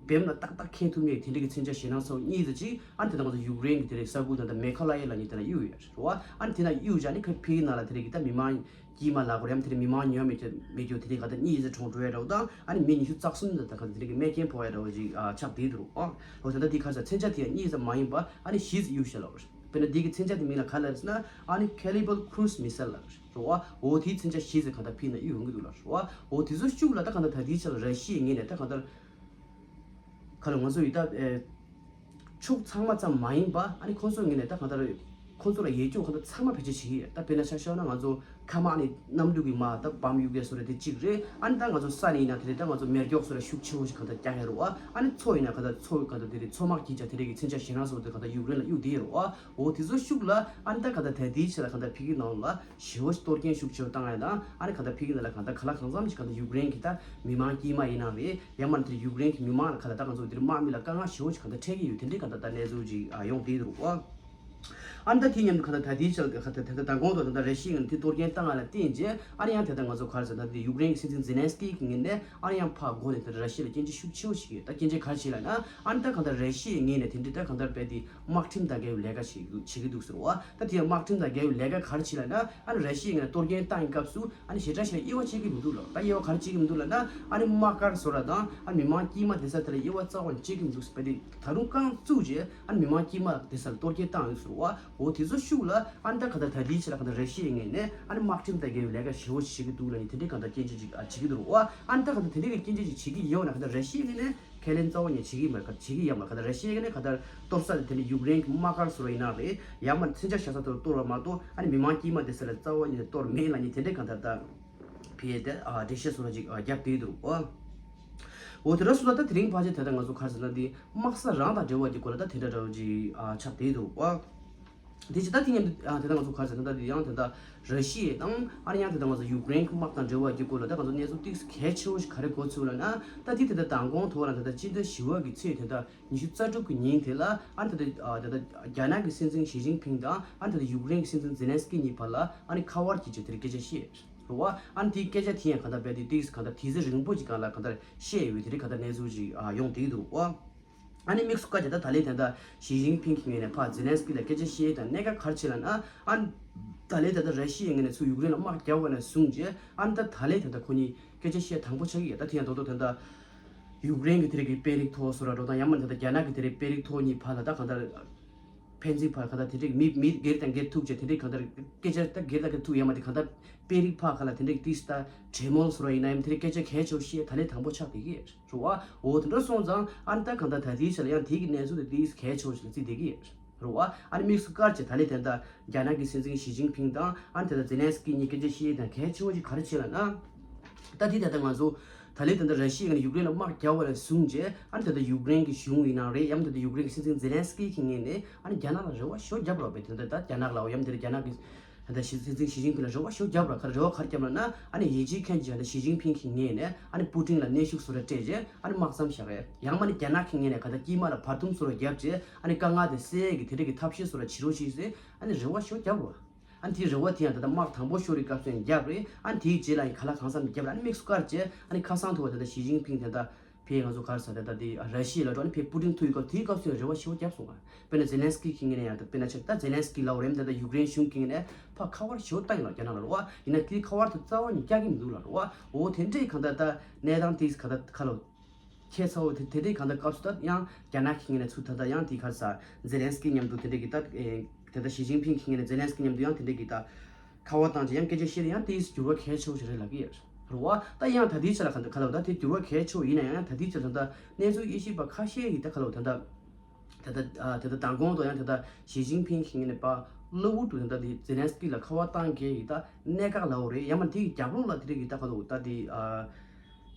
བེམ་ལ་ཏག་ཏག་ཁེལ་ཐུབ་མཁན་དེ་འདྲ་གི་མཚོན་ཆ་ཞེད་སྣང་ཚ་པོ་གཉིས་ཙམ་ཅིག་ཨ་ནི་དེ་དག་ང་ཚོ་ཡུཀ་རེན་གྱི་དེ་རིང་ས་ཁུལ་དང་ད་མེ་ཁ་ལ་ཡ་ལབ་མཁན་དེ་ན་གཡུག་ཡོད་རེད་བ། ཨ་ནི་དེ་ན་གཡུག་བྱས་ནས་ཁོས་ཕ་གི་ནང་ལ་དེ་རིང་གི་ད་མི་མང་དཀྱུས་མ་ལབ་དགོས་རེད། ཨ་ནི་དེ་རིང་མི་མང་ཉུང་མེད་ཀྱི་མེད་རྒྱུ་དེ་རིང་ག་ད་གཉིས་ཙམ་གྲོངས་འགྲོ་ཡ་འདྲ་བོ་དང་ཨ་ནི་མི་ཉི་ཤུ་རྩ་གསུམ་ཙམ་ད་ག་ད་དེ་རིང་གི་རྨས་སྐྱོན་ཕོག་ཡ་འདྲ་བོ་ཅིག་ཨ་ཆགས་བསྡད་འདུག་རོ། ཨ་ལོ་ད་ལྟ་དེ་ག་ས་མཚོན་ཆ་དེ་ཡང་གཉིས་ཙམ་མ་ཡིན་པ་ཨ་ནི་བཞི་ཙམ་གཡུག་བཞག་ལབ་རེད། དཔེར་ན་དེ་གི་མཚོན་ཆ་དེ་མིང་ལ་ག་ལབ་རེད་ཟེར་ན་ཨ་ནི་Kalibr cruise missile ལབ་རེད་བ། འོ་དེའི་མཚོན་ཆ་གཞི་ཟེར་གང་ལྟར་ཕི་ན་གཡུག་ཡོང་གི་འདུག་ལབ་རེད་བ། འོ་དེ་ཚོ་ཤུགས་ལ་ད་གང་ལྟར་ད་ལྟའི་ཆ་ལ་ར་ཤི་ཡའི་ངོས་ནས་ད་གང་ལྟར་ག་ལ་ང་ཚོ་ཡི་ད་ཕྱོགས་ཚང་མ་ཙམ་མ་ཡིན་པ་ཨ་ནི་ཁོང་ཚོའི་ངོས་ནས་ད་གང་ལྟར་ཁོང་ཚོ་ལ་ཡས་སྐྱོང་གང་ལྟར་ཚང་མ་བེད་སྤྱོད་བྱེད་ཀྱི་ཡོད། ད་དཔེར་ན་ཆ་བཞག་ན་ང་ཚོ་མཁའ་དམག་ནི་གནམ་གྲུ་གི་མ་ད་བམ་གཡུག་ཡས་བཟོ་འདྲ་དེ་གཅིག་རེད། ཨ་ནི་ད་ང་ཚོ་ས་ནས་ཡིན་ན་དེ་རེད། ད་ང་ཚོ་མེ་སྒྱོགས་བཟོ་འདྲ་ཤུགས་ཆེ་བོ་ཞིག་གང་ལྟར་རྒྱག་ཡས་རེད་བ། ཨ་ནི་མཚོ་ཡིན་ན་གང་ལྟར་མཚོ་གང་ལྟར་དེ་རེད། མཚོ་དམག་གིས་ཀྱང་དེ་རེད་གི་མཚོན་ཆ་ཞེད་སྣང་བཟོ་འདྲ་གང་ལྟར་ཡུཀ་རེན་ལ་གཡུག་བསྡད་ཡོད་རེད་བ། འོ་དེ་ཚོ་ཤུགས་ལ་ཨ་ནི་ད་གང་ལྟར་ད་ལྟའི་ཆ་ལ་གང་ལྟར་ཕ་གི་ནང་ལ་ཞེ་བོ་ཞིག་གཏོར་སྐྱོན་ཤུགས་ཆེ་བོ་བཏང་ཡ་དང་ཨ་ནི་གང་ལྟར་ཕ་གི་ནང་ལ་གང་ལྟར་ག་ལ་གང་འཚམ་ཞིག་གང་ལྟར་ཡུཀ་རེན་གྱི་ད་མི་མང་དཀྱུས་མ་ཡིན་ན་རེད། ཡང་མིན་ན་དེ་ཡུཀ་རེན་གྱི་མི་མང་ལ་ག་ལ་ད་ང་ཚོ་དེར་དམག་མི་ལ་དཀའ་ངལ་ཞེ་བོ་ཞིག་གང་ལྟར་འཕྲད་ཀྱི་ཡོད། དེ་འདྲའི་གང་ལྟར་ད་གནས་ཚུལ་ཅིག་ཨ་ཡོང་བསྡད་འདུག་བ། ཨ་ནི་ད་དེ་མཉམ་དུ་གང་ལྟར་ད་ལྟའི་ཆར་གང་ལྟར་ད་ལྟ་མདང་དགོང་དུ་ད་ལྟ་ར་ཤི་ཡའི་ངོས་ནས་དེ་གཏོར་སྐྱོན་བཏང་ཡ་ལ་བརྟེན་རྗེས་ཨ་ནི་ཡང་ད་ལྟ་ང་ཚོ་ག་རེ་ཟེར་ད་དེ་ཡུཀ་རེན་གྱི་སྲིད་འཛིན་ཛེ་ལན་སི་ཀི་གི་ངོས་ནས་ཨ་ནི་ཡང་ཕར་འགོ་ནས་ད་ལྟ་ར་ཤི་ཡ་ལ་སྐྱོན་བརྗོད་ཤུགས་ཆེ་བོ་ཞིག་ཡོད། ད་སྐྱོན་བརྗོད་ག་རེ་བྱས་ལབ་ན་ཨ་ནི་ད་གང་ལྟར་ར་ཤི་ཡའི་ངོས་ནས་དེ་འདྲའི་ད་གང་ལྟར་རྦད་དེ་དམག་ཁྲིམས་དང་འགལ་བའི་ལས་ཀ་བྱེད་ཀྱི་འདུག་ཟེར་བ། ད་དེ་ཡང་དམག་ཁྲིམས་དང་འགལ་བའི་ལས་ཀ་ག་རེ་བྱས་ལབ་ན་ཨ་ནི་ར་ཤི་ཡའི་ངོས་ནས་གཏོར་སྐྱོན་བཏང་བའི་སྐབས་སུ་ཨ་ནི་ཞེ་དྲག་ཞིག་ལ་དབྱེ་བ་ཕྱེ་གི་མི་འདུག་ལབ། ད་དབྱེ་བ་ག་རེ་ཕྱེ་གི་མི་འདུག་ལབ་ན་ཨ་ནི་དམག་སྒར་བཟོ་འདྲ་དང་ཨ་ནི་མི་མང་དཀྱུས་མ་བསྡད་ས་དེ་ལ་དབྱེ་བ་རྩ་བ་ནས་ཕྱེ་གི་མི་འདུག་ཟེར་བ་དེ་ད་རུང་རྐང་བཙུགས་རྗེས་ཨ་ནི་མི་མང་དཀྱུས་མ་བསྡད་ས་ལ་གཏོར་སྐྱོན་བཏང་ཡོད་ཟེར་བ། འོ་དེ་ཚོ་ཤུགས་ལ་ཨ་ནི་ད་ག་ད་ད་ལྟའི་ཆ་ལ་ག་ད་ར་ཤི་ཡའི་ངོས་ནས་ཨ་ནི་དམག་ཁྲིམས་དང་འགལ་བའི་ལས་ཀ་ཞེ་བོ་ཞིག་བྱེད་ཀྱི་འདུག་ལབ་ནས་དེ་འདྲའི་ག་ད་སྐྱོན་བརྗོད་ཅིག་ཨ་བྱེད་ཀྱི་འདུག་རེད་བ། ཨ་ནི་ད་ག་ད་དེ་འདྲའི་གི་སྐྱོན་བརྗོད་ཅིག་བྱེད་ཀྱི་ཡོད་ན་ག་ད་ར་ཤི་ཡའི་ངོས་ནས་ཁས་ལེན་རྩ་བ་ནས་བྱེད་ཀྱི་ཡིན་པ་ག་བྱེད་ཀྱི་ཡོད་མ་ག་ད་ར་ཤི་ཡའི་ངོས་ནས་ག་ད་གཏོར་ས་དེ་དེ་འདྲའི་ཡུཀ་རེན་གྱི་དམག་སྒར་བཟོ་འདྲ་ཡིན་ན་རེད། ཡང་མ་མཚོན་ཆ་བཞག་ས་དེར་གཏོར་བ་མ་གཏོགས་ཨ་ནི་མི་མང་དཀྱུས་མ་བསྡད་ས་ལ་རྩ་བ་ནས་གཏོར་མེད་ལབ་ནས་དེ་འདྲའི་ག་ད་ད་ཕི་ཡ་དེ་ཨ་འགྲེལ་བཤད་བཟོ་འདྲ་ཅིག་ཨ་རྒྱབ་བསྡད་འདུག་རེད་བ། འོ་དེ་འདྲ་སོང་ཙང་ད་དེ་རིང་ཕལ་ཆེར་ད་ལྟ་ང་ཚོ་ག་རེ་ཟེར་ན་འདི་དམག་ས་རང་དང་འབྲེལ་བ་གྱི་སྐོར་ལ་ད་དེ་འདྲ་འདྲ་བོ་ཅིག་ཨ་ཆགས་བསྡད་འདུག་བ། དེ་ཅི་ད་དེ་མཉམ་དུ་ཨ་དེ་ད་ང་ཚོ་ག་རེ་ཟེར་ན་ད་དེ་ཡང་དེ་ད་ར་ཤི་ཡ་དང་ཨ་ནི་ཡང་དེ་ད་ང་ཚོ་ཡུཀ་རེན་གྱི་དམག་དང་འབྲེལ་བ་གྱི་སྐོར་ལ་ད་ང་ཚོ་གནས་ཚུལ་ཏོག་ཙམ་གལ་ཆེ་བོ་ཞིག་ག་རེ་གོ་ཚུལ་ལབ་ན་ད་དེ་དེ་ད་མདང་དགོང་དུ་བ་ལ་ད་ད་སྤྱི་ཟླ་བཞི་པ་གི་ཚེས་དེ་ད་ཉི་ཤུ་རྩ་དྲུག་གི་ཉིན་དེ་ལ་ཨ་ནི་ད་ད་ཨ་ད་ད་རྒྱ་ནག་གི་སྲིད་འཛིན་ཞི་ཅིན་ཕིང་དང་ཨ་ནི་ད་ད་ཡུཀ་རེན་གྱི་སྲིད་འཛིན་ཛེ་ལན་སི་ཀི་གཉིས་བར་ལ་ཨ་ནི་ཁ་པར་གྱི་ཆེད་དེར་སྐད་ཆ་བཤད། རེད་བ། ཨ་ནི་དེའི་སྐད་ཆ་དེ་ཡང་གང་ལྟར་རྦད་དེ་ཏིག་གང་ལྟར་དེ་ཚེ་རིང་པོ་ཅིག་སྒང་ལ་གང་ལྟར་བཤད་ཡོད་དེ་རིགས་གང་ལྟར་གནས་ཚུལ་ཅིག་ཨ་ཡོང་བསྡད་འདུག་བ། ཨ་ནི་དམིགས་སུ་བཀར་བྱས་ད་ད་ལན་ད་ལྟ་ཞི་ཅིན་ཕིང་གི་ངོས་ནས་ཕར་ཛེ་ལན་སི་ཀི་ལ་སྐད་ཆ་བཤད་དང་གནད་འགག་ག་རེ་བྱས་ལབ་ན་ཨ་ནི་ད་ལན་ད་ལྟ་ར་ཤི་ཡའི་ངོས་ནས་ཚུར་ཡུཀ་རེན་ལ་དམག་རྒྱག་པ་ནས་བཟུང་རྗེས་ཨ་ནི་ད་ད་ལན་ད་ལྟ་ཁོ་གཉིས་སྐད་ཆ་བཤད་དང་པོ་ཆགས་ཀྱི་ཡོད། ད་དེ་ཡང་རྡོག་རྡོག་ད་ལྟ་ཡུཀ་རེན་གྱི་དེ་རིགས་ཀྱི་དཔོན་རིགས་ཐོག་སོ་ར་འགྲོ་དང་ཡང་མིན་ད་ལྟ་རྒྱ་ནག་གི་དེ་རིགས་དཔོན་རིགས་ཐོག་གཉིས་བར་ལ་ད་གང་ལྟར། ཕན་ཚུན་བར་གང་ལྟར་དེ་འདྲའི་མི་མི་སྒེར་དང་སྒེར་ཐུག་བྱས་དེ་འདྲའི་གང་ལྟར་སྐད་ཆ་ད་སྒེར་དང་སྒེར་ཐུག་ཡོད་མ་རེད། གང་ལྟར་དཔོན་རིགས་ཕར་ཁ་ལ་དེ་འདྲའི་ཏིས་ད་གྲོས་མོལ་བཟོ་འདྲ་ཡིན་ན་ཡང་དེ་འདྲའི་སྐད་ཆ་གལ་ཆེ་བོ་བཤད་ད་ལན་དང་པོ་ཆགས་བསྡད་ཀྱི་རེད་བ། འོ་དེ་འདྲ་སོང་ཙང་ཨ་ནི་ད་གང་ལྟར་ད་ལྟའི་ཆ་ལ་ཡང་དེ་གི་གནས་ཚུལ་དེ་ཏིས་གལ་ཆེ་བོ་ཞིག་ལ་བརྩིས་བསྡད་ཀྱི་རེད་བ། ཨ་ནི་དམིགས་སུ་བཀར་བྱས་ད་ལན་དེ་འདྲ་རྒྱ་ནག་གི་སྲིད་འཛིན་ཞི་ཅིན་ཕིང་དང་ཨ་ནི་དེ་འདྲ་ཛེ་ལན་སི་ཀི་གཉིས་སྐད་ཆ་བཤད་དང་གལ་ཆེ་བོ་ཅིག་ག་རེ་བྱས་ལབ་ན། ད་དེ་ད་ལྟ་ང་ཚོ་ད་ལན་ད་ལྟ་ར་ཤི་ཡ་ནས་ཡུཀ་རེན་ལ་དམག་རྒྱག་པ་ནས་བཟུང་རྗེས་ཨ་ནི་ད་ལྟ་ཡུཀ་རེན་གྱི་གཞུང་ཡིན་ན་རེད་ཡང་ད་ལྟ་ཡུཀ་རེན་གྱི་སྲིད་འཛིན་ཛེ་ལན་སི་ཀི་གི་ངོས་ནས་ཨ་ནི་རྒྱ་ནག་ལ་རེ་བ་ཞེ་པོ་བརྒྱབ་རོགས་པས། དེ་ད་ལྟ་རྒྱ་ནག་ལའོ་ཡང་དེ་རྒྱ་ནག་གི་ད་ལྟ་སྲིད་འཛིན་ཞི་ཅིན་ཕིང་ལ་རེ་བ་ཞེ་པོ་བརྒྱབ་རོགས། ག་རེ་རེ་བ་ག་རེ་བརྒྱབ་ལབ་ན་ཨ་ནི་ཡིན་གཅིག་མཁྱེན་གཅིག་ད་ལྟ་ཞི་ཅིན་ཕིང་གི་ངོས་ནས་ཨ་ནི་པུ་ཏིན་ལ་གནོན་ཤུགས་བཟོ་འདྲ་སྤྲད་རྗེས་ཨ་ནི་དམག་མཚམས་བཞག་རེད། ཡང་མ་ནི་རྒྱ་ནག་གི་ངོས་ནས་ག་ད་དཀྱིལ་མ་ལ་བར་འདུམ་བཟོ་འདྲ་བརྒྱབ་རྗེས་ཨ་ནི་དཀའ་ངལ་དེ་སེལ་ཡས་ཀྱི་དེ་འདྲ་གི་ཐབས་ཤེས་བཟོ་འདྲ་བྱེད་རོགས་ཞེས་ཟེར་ཨ་ནི་རེ་བ་ཞེ་པོ་བརྒྱབ་རོགས། ཨ་ནི་དེའི་རེ་བ་དེ་ཡང་ད་ལྟ་དམག་དང་པོ་ཤོར་བའི་སྐབས་སུ་ཡང་བརྒྱབ་རེད། ཨ་ནི་དེའི་རྗེས་ལ་ཡང་ག་ལ་གང་འཚམ་བརྒྱབ་རེད། ཨ་ནི་དམིགས་སུ་བཀར་བྱས་ཨ་ནི་ཁ་སང་ཐུག་པ་ད་ལྟ་ཞི་ཅིན་ཕིང་དེ་ད་ཕེ་ང་ཚོ་ག་རེ་ཟ་དེ་ད་དེ་ར་ཤི་ཡ་ལ་འགྲོ་ཨ་ནི་ཕེ་པུ་ཏིན་ཐུག་ཡོད་སྐབས་དེའི་སྐབས་སུ་ཡང་རེ་བ་ཞེ་པོ་བརྒྱབ་སོང་བ། དཔེར་ན་ཛེ་ལན་སི་ཀི་གི་ངོས་ནས་ཡང་ད་དཔེར་ན་ཆ་ད་ཛེ་ལན་སི་ཀི་ལབ་རེད་ད་ད་ཡུཀ་རེན་གཞུང་གི་ངོས་ནས་ཕ་ཁ་པར་ཞེ་པོ་བཏང་ཡོད་ལ་རྒྱ་ནག་ལ་རེད་བ། ཡིན་ན་དེའི་ཁ་པར་དེ་རྩ་བ་ནས་བཀྱག་གི་མི་འདུག་ལ་རེད་བ། འོ་དེ་འདྲའི་གང་ལྟར་ད་གནས་སྟངས་དེ་ག་ད་ཁ་ལོ། ཁྱད་མཚར་བོ་དེ་དེ་འདྲའི་གང་ལྟར་སྐབས་སུ་ད་ཡང་རྒྱ་ནག་གི་ངོས་ནས་ཚུར་ད་ལྟ་ཡང་དེ་ག་རེ་ཟ་ཛེ་ལན་སི་ཀི་མཉམ་དུ་དེ་འདྲའི་གི་ད་ཨེ་དེ་ལྟ་ཞི་ཅིན་ཕིང་གི་ངོས་ནས་ཛེ་ལན་སི་ཀི་མཉམ་དུ་ཡང་དེ་འདྲའི་གི་ད་ཁ་པར་བཏང་རྗེས་ཡང་སྐད་ཆ་བཤད་ན་ཡང་དེས་འགྱུར་བ་གལ་ཆེ་བོ་ཞིག་རེད་ལབ་ཀྱི་ཡོད་རེད་བ། ད་ཡང་ད་ལྟའི་ཆ་ལ་ག་ད་ག་ལ་ད་དེ་འགྱུར་བ་གལ་ཆེ་བོ་ཡིན་ན་ཡང་ད་ལྟའི་ཆ་ལ་ད་གནས་ཚུལ་དབྱེ་ཞིབ་པ་ཁ་ཤས་ཀྱིས་ད་ག་ལ་ད་ད་ད་ད་མདང་དགོང་དུ་ཡང་ད་ད་ཞི་ཅིན་ཕིང་གི་ངོས་ནས་པ་གློ་བུར་དུ་ད་ད་དེ་ཛེ་ལན་སི་ཀི་ལ་ཁ་པར་བཏང་མཁན་གྱི་ད་གནད་འགག་ལབ་དགོས་རེད། ཡང་མ་དེ་གི་རྒྱབ་ལོགས་ལ་དེ་རིགས་ཀྱི་ད་ག་ལ་ད་དེ་ཨ།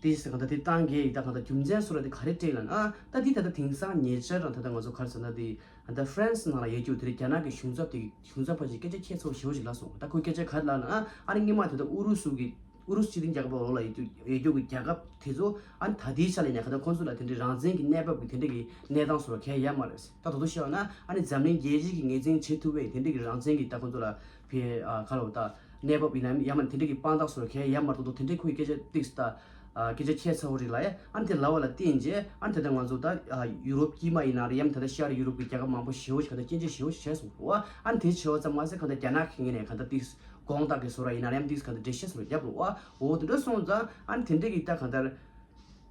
དེ་ཟེར་གང་ལྟར་དེ་བཏང་གི་ཡིན་ད་གང་ལྟར་རྒྱུ་མཚན་སོགས་ལ་དེ་ག་རེ་སྤྲད་ལབ་ན། ད་དེ་ད་ལྟ་དེང་སང་ཉེ་ཆར་རང་ད་ལྟ་ང་ཚོ་ག་རེ་ཟེར་ན་དེ་ད་ཧྥ་རན་སི་ནང་ལ་ཡོད་རྒྱུ་དེ་རིགས་རྒྱ་ནག་གི་གཞུང་ཚབ་དེ་གཞུང་ཚབ་ཕར་ཅིག་སྐད་ཆ་ཁྱད་མཚར་བོ་ཞེ་པོ་ཞིག་ལབ་སོང་། ད་ཁོས་སྐད་ཆ་ག་རེ་ལབ་ན་ཨ་ནི་སྔོན་མ་དེ་ད་ཨུ་རུ་སུ་གི་ཨུ་རུ་སུ་སྤྱི་མཐུན་རྒྱལ་ཁབ་འོག་ལ་ཡོད་རྒྱུ་ཡོད་རྒྱུ་གི་རྒྱལ་ཁབ་དེ་ཚོ་ཨ་ནི་ད་ལྟའི་ཆ་ལ་ཡིན་ན་གང་ལྟར་ཁོང་ཚོ་ལ་དེ་འདྲའི་རང་བཙན་གྱི་གནས་བབ་ཀྱི་དེ་འདྲའི་གི་གནས་སྟངས་སོགས་ལ་གལ་ཡོད་མ་རེད། ད་དོ་དོ་བཤད་ན་ཨ་ནི་འཛམ་གླིང་རྒྱལ་སྤྱི་གི་ངོས་འཛིན་བྱེད་ཐུབ་པའི་དེ་འདྲའི་གི་རང་བཙན་གྱི་ད་ཁོང་ཚོ་ལ་ཕི་ཨ་ག་ལ་འོ་ད་གནས་བབ་ཡིན་ན་ཡང་མ་དེ་འདྲའི་གི་དཔང་རྟགས་སོགས་གལ་ཡོད་མ་རེད། དོ་དོ་དེ་འདྲའི་ཁོའི་སྐད་ཆ་ཏིག་ད་ ཨ་སྐད་ཆ་ཁྱད་མཚར་པོ་རིགས་ལ་ཡ། ཨ་ནི་དེ་ལབ་པ་ལ་བརྟེན་རྗེས་ཨ་ནི་དེ་ལྟར་ང་ཚོ་ད་ཨ་ཡུ་རོབ་དཀྱིལ་མ་ཡིན་ན་རེད། ཡང་ད་ལྟ་ཤར་ཡུ་རོབ་ཀྱི་རྒྱལ་ཁབ་མང་པོ་ཞེ་པོ་ཞིག་ད་ལྟ་སྐྱོན་བརྗོད་ཞེ་པོ་ཞིག་བྱས་སོང་རེད་བ། ཨ་ནི་དེ་བྱས་པ་ཙམ་མ་ཟད་གང་ལྟར་རྒྱ་ནག་གི་ངོས་ནས་གང་ལྟར་ཏིག་དགོངས་དག་གི་བཟོ་འདྲ་ཡིན་ན་རེད། ཡང་ཏིག་གང་ལྟར་འགྲེལ་བཤད་བཟོ་འདྲ་བརྒྱབ་རེད་བ། འོ་དེ་འདྲ་སོང་ཙང་ཨ་ནི་དེ་འདྲས་ཀྱི་ད་གང་ལྟར་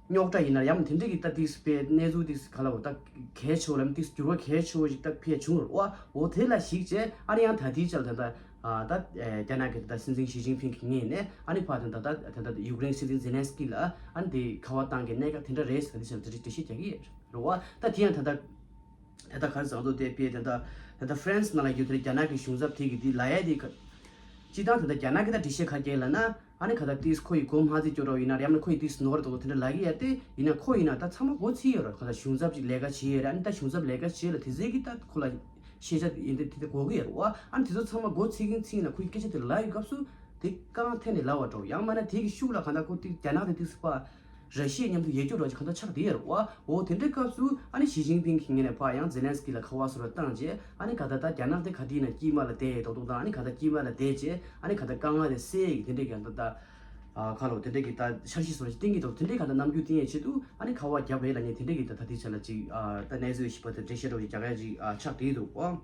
རྙོག་དྲ་ཡིན་ན་ཡང་དེ་འདྲས་ཀྱི་ད་ཏིག་དཔེ་གནས་ཚུལ་ཏིག་ག་ལ་འོ་ད་གལ་ཆེ་བོ་ལ་ཡང་ཏིག་འགྱུར་བ་གལ་ཆེ་བོ་ཞིག་ད་ཕེབས་བྱུང་རེད་བ། འོ་དེ་ལ་གཞིགས་བྱས་ཨ་ནི་ཡང་ད་ལྟའི་ཆར་ད་ལྟ་ཨ་ད་རྒྱ་ནག་གི་ད་སྲིད་འཛིན་ཞི་ཅིན་ཕིང་གི་ངོས་ནས་ཨ་ནི་ཕར་ད་ད་ད་ད་ཡུཀ་རེན་སྲིད་འཛིན་ཛེ་ལན་སི་ཀི་ལ་ཨ་ནི་དེ་ཁ་པར་བཏང་གི་གནད་འགག་དེ་འདྲ་རེད་ཟེར་ད་ལྟའི་ཆར་ད་འགྲེལ་བཤད་རྒྱག་གི་ཡོད་རེད་བ། ད་དེ་ཡང་ད་ད་ད་ལྟ་ག་རེ་ཟེར་འདུག་དེ་དཔེ་ད་ལྟ་ད་ལྟ་ཧྥ་རན་སི་ནང་ལ་ཡོད་དེ་རྒྱ་ནག་གི་གཞུང་ཚབ་དེ་གི་དེ་ལ་ཡ་དེ་ག་སྤྱི་བཏང་ད་ལྟ་རྒྱ་ནག་གི་ད་འགྲེལ་བཤད་ག་རེ་རྒྱག་ལབ་ན། ཨ་ནི་ག་ད་ཏིས་ཁོ་ཡི་མགོ་མ་ཚིག་སྐྱོ་རོགས་ཡིན་ན་རེད། ཡང་ན་ཁོ་ཡི་ཏིས་ནོར་འདུག་དེ་འདྲ་ལབ་ཀྱི་ཡ་དེ་ཡིན་ན་ཁོ་ཡིན་ན་ད་ཚང་མ་མགོ་ཚིག་ཡོད་རེད། ག་ད་གཞུང་ཚབ་ཅིག་ལས་ཀ་བྱེད་ཡོད་རེད། ཨ་ནི་ད་གཞུང་ཚབ་ལས་ཀ་བྱེད་ལ་དེ་ཚོའི་གི་ད་ཁོ་ལ་ཤེས་བྱ་ཡིན་དེ་དེ་དགོས་ཀྱི་ཡོད་རེད་བ། ཨ་ནི་དེ་ཚོ་ཚང་མ་མགོ་ཚིག་གིན་ཚིག་ན་ཁོ་ཡི་སྐད་ཆ་དེ་ལབ་ཡི་སྐབས་སུ་དེ་རྐང་འཐེན་ནས་ལབ་པ་འདྲ་བོ། ཡང་མིན་ན་དེ་གི་ཤུགས་ལ་ག་ད་ཁོ་དེ་རྒྱ་ནག་དེ་ཏིས་པ། ར་ཤི་ཡའི་མཉམ་དུ་ཡོད་རྒྱུ་འདྲ་ཅིག་གང་ལྟར་ཆགས་བསྡད་ཡོད་རེད་བ། འོ་དེ་འདྲའི་སྐབས་སུ་ཨ་ནི་ཞི་ཅིན་ཕིང་གི་ངོས་ནས་ཕར་ཡང་ཛེ་ལན་སི་ཀི་ལ་ཁ་པར་བཟོ་འདྲ་བཏང་རྗེས་ཨ་ནི་ག་ད་ད་རྒྱ་ནག་དེ་ག་དུས་ཡིན་ན་དཀྱིལ་མ་ལ་བསྡད་ཡོད་མདོག་མདོག་དང་། ཨ་ནི་ག་ད་དཀྱིལ་མ་ལ་བསྡད་རྗེས་ཨ་ནི་ག་ད་དཀའ་ངལ་དེ་སེལ་ཡག་གི་དེ་འདྲའི་གི་ད་ད་ཨ་ཁ་ལོ་དེ་འདྲའི་གི་ད་འཆར་གཞི་བཟོ་འདྲ་ཅིག་བཏིང་གི་འདུག་དེ་འདྲའི་ག་ད་རྣམ་འགྱུར་བསྟན་ཡག་ཆེད་དུ་ཨ་ནི་ཁ་པར་བརྒྱབ་རེད་ལབ་མཁན་དེ་འདྲའི་གི་ད་ད་ལྟའི་ཆ་ལ་ཅིག་ཨ་ད་གནས་ཚུལ་ཞིབ་པ་དང་འགྲེལ་བཤད་འདྲ་བོ་ཞིག་རྒྱག་ཡག་ཅིག་ཨ་ཆགས་བསྡད་འདུག་བ།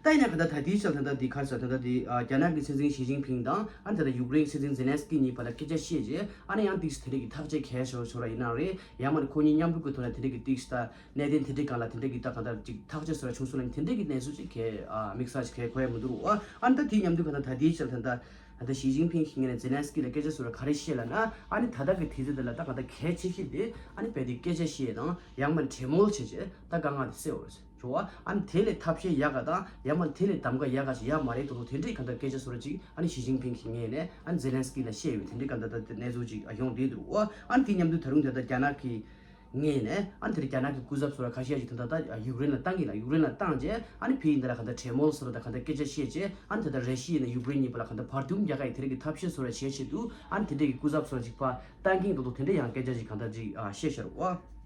ད་ཡིན་ན་ག་ད་ད་ལྟའི་ཆར་ད་ལྟ་འདི་ག་རེ་ཟེར་ད་ལྟ་འདི་ཨ་རྒྱ་ནག་གི་སྲིད་འཛིན་ཞི་ཅིན་ཕིང་དང་ཨ་ནི་ད་ལྟ་ཡུཀ་རེན་སྲིད་འཛིན་ཛེ་ལན་སི་ཀི་གཉིས་བར་ལ་སྐད་ཆ་བཤད་རྗེས་ཨ་ནི་ཡང་ཏིག་དེ་འདྲས་ཀྱི་ཐག་གཅོད་གལ་ཆེ་བོ་ཆེ་བོ་ར་ཡིན་ན་རེད། ཡང་མ་ནི་ཁོ་གཉིས་མཉམ་རུབ་ཀྱི་ཐོག་ནས་དེ་འདྲས་ཀྱི་ཏིག་ད་གནད་དོན་དེ་འདྲས་སྒང་ལ་དེ་འདྲས་ཀྱི་ད་གང་ལྟར་ཅིག་ཐག་གཅོད་བཟོ་ར་བྱུང་སོང་ལ་དེ་འདྲས་ཀྱི་གནས་ཚུལ་ཅིག་གལ་ཨ་དམིགས་བསལ་ཅིག་གལ་གོ་ཡ་མི་འདུག་རུ། ཨ་ཨ་ནི་ད་དེ་མཉམ་དུ་ག་ད་ད་ལྟའི་ཆར་ད་ལྟ་ད་ལྟ་ཞི་ཅིན་ཕིང་གི་ངོས་ནས་ཛེ་ལན་སི་ཀི་ལ་སྐད་ཆ་བཟོ་ར་ག་རེ་བཤད་ལབ་ན། ཨ་ནི་ད་ལྟ་གི་དུས་ཚོད་འདི་ལ་ད་ག་ད་གལ་ཆེ་ཤོས་དེ་ཨ་ནི་རྦད་དེ་སྐད་ཆ་བཤད་དང་ཡང་མ་གྲོས་མོལ་བྱས་རྗེས་ད་དཀའ་ངལ་དེ་སེལ་བར་ཟེར་བ། ཨ་ནི་དེ་ལས་ཐབས་ཤེས་ཡག་ག་དང་ཡང་མ་དེ་ལས་གདམ་ག་ཡག་ག་ཞིག་ཡོད་མ་རེད་འདུག་དེ་འདྲའི་གང་ལྟར་སྐད་ཆ་བཟོ་འདྲ་ཅིག་ཨ་ནི་ཞི་ཅིན་ཕིང་གི་ངོས་ནས་ཨ་ནི་ཛེ་ལན་སི་ཀི་ལ་བཤད་ཡོད། དེ་འདྲའི་གང་ལྟར་ད་གནས་ཚུལ་ཅིག་ཡོང་བསྡད་འདུག་ཨ་ནི་དེ་མཉམ་དུ་ད་རུང་ད་ལྟ་རྒྱ་ནག་གི་ངོས་ནས་ཨ་ནི་དེ་རྒྱ་ནག་གི་སྐུ་ཚབ་བཟོ་འདྲ་ཁ་ཤས་ཤིག་ད་ལྟ་ད་ཡུཀ་རེན་ལ་བཏང་གི་ལ་ཡུཀ་རེན་ལ་བཏང་རྗེས་ཨ་ནི་ཕ་གི་འདི་ལ་གང་ལྟར་གྲོས་མོལ་བཟོ་འདྲ་དང་གང་ལྟར་སྐད་ཆ་བཤད་རྗེས་ཨ་ནི་ད་ལྟ་ར་ཤི་ཡ་ནས་ཡུཀ་རེན་གཉིས་བར་ལ་གང་ལྟར་བར་འདུམ་རྒྱག་ག་ཡི་དེ་རིགས་ཀྱི་ཐབས་ཤེས་བཟོ་འདྲ་བྱེད་ཆེད་དུ་ཨ་ནི་དེ་འདྲའི་གི་སྐུ་ཚབ་བཟོ་འདྲ་ཅིག་ཕར་བཏང་གི་འདུག་དེ་འདྲ་ཡང་སྐད་ཆ་ཅིག་གང་ལྟར་ཅིག་ཨ་བཤད་ཤར་བ།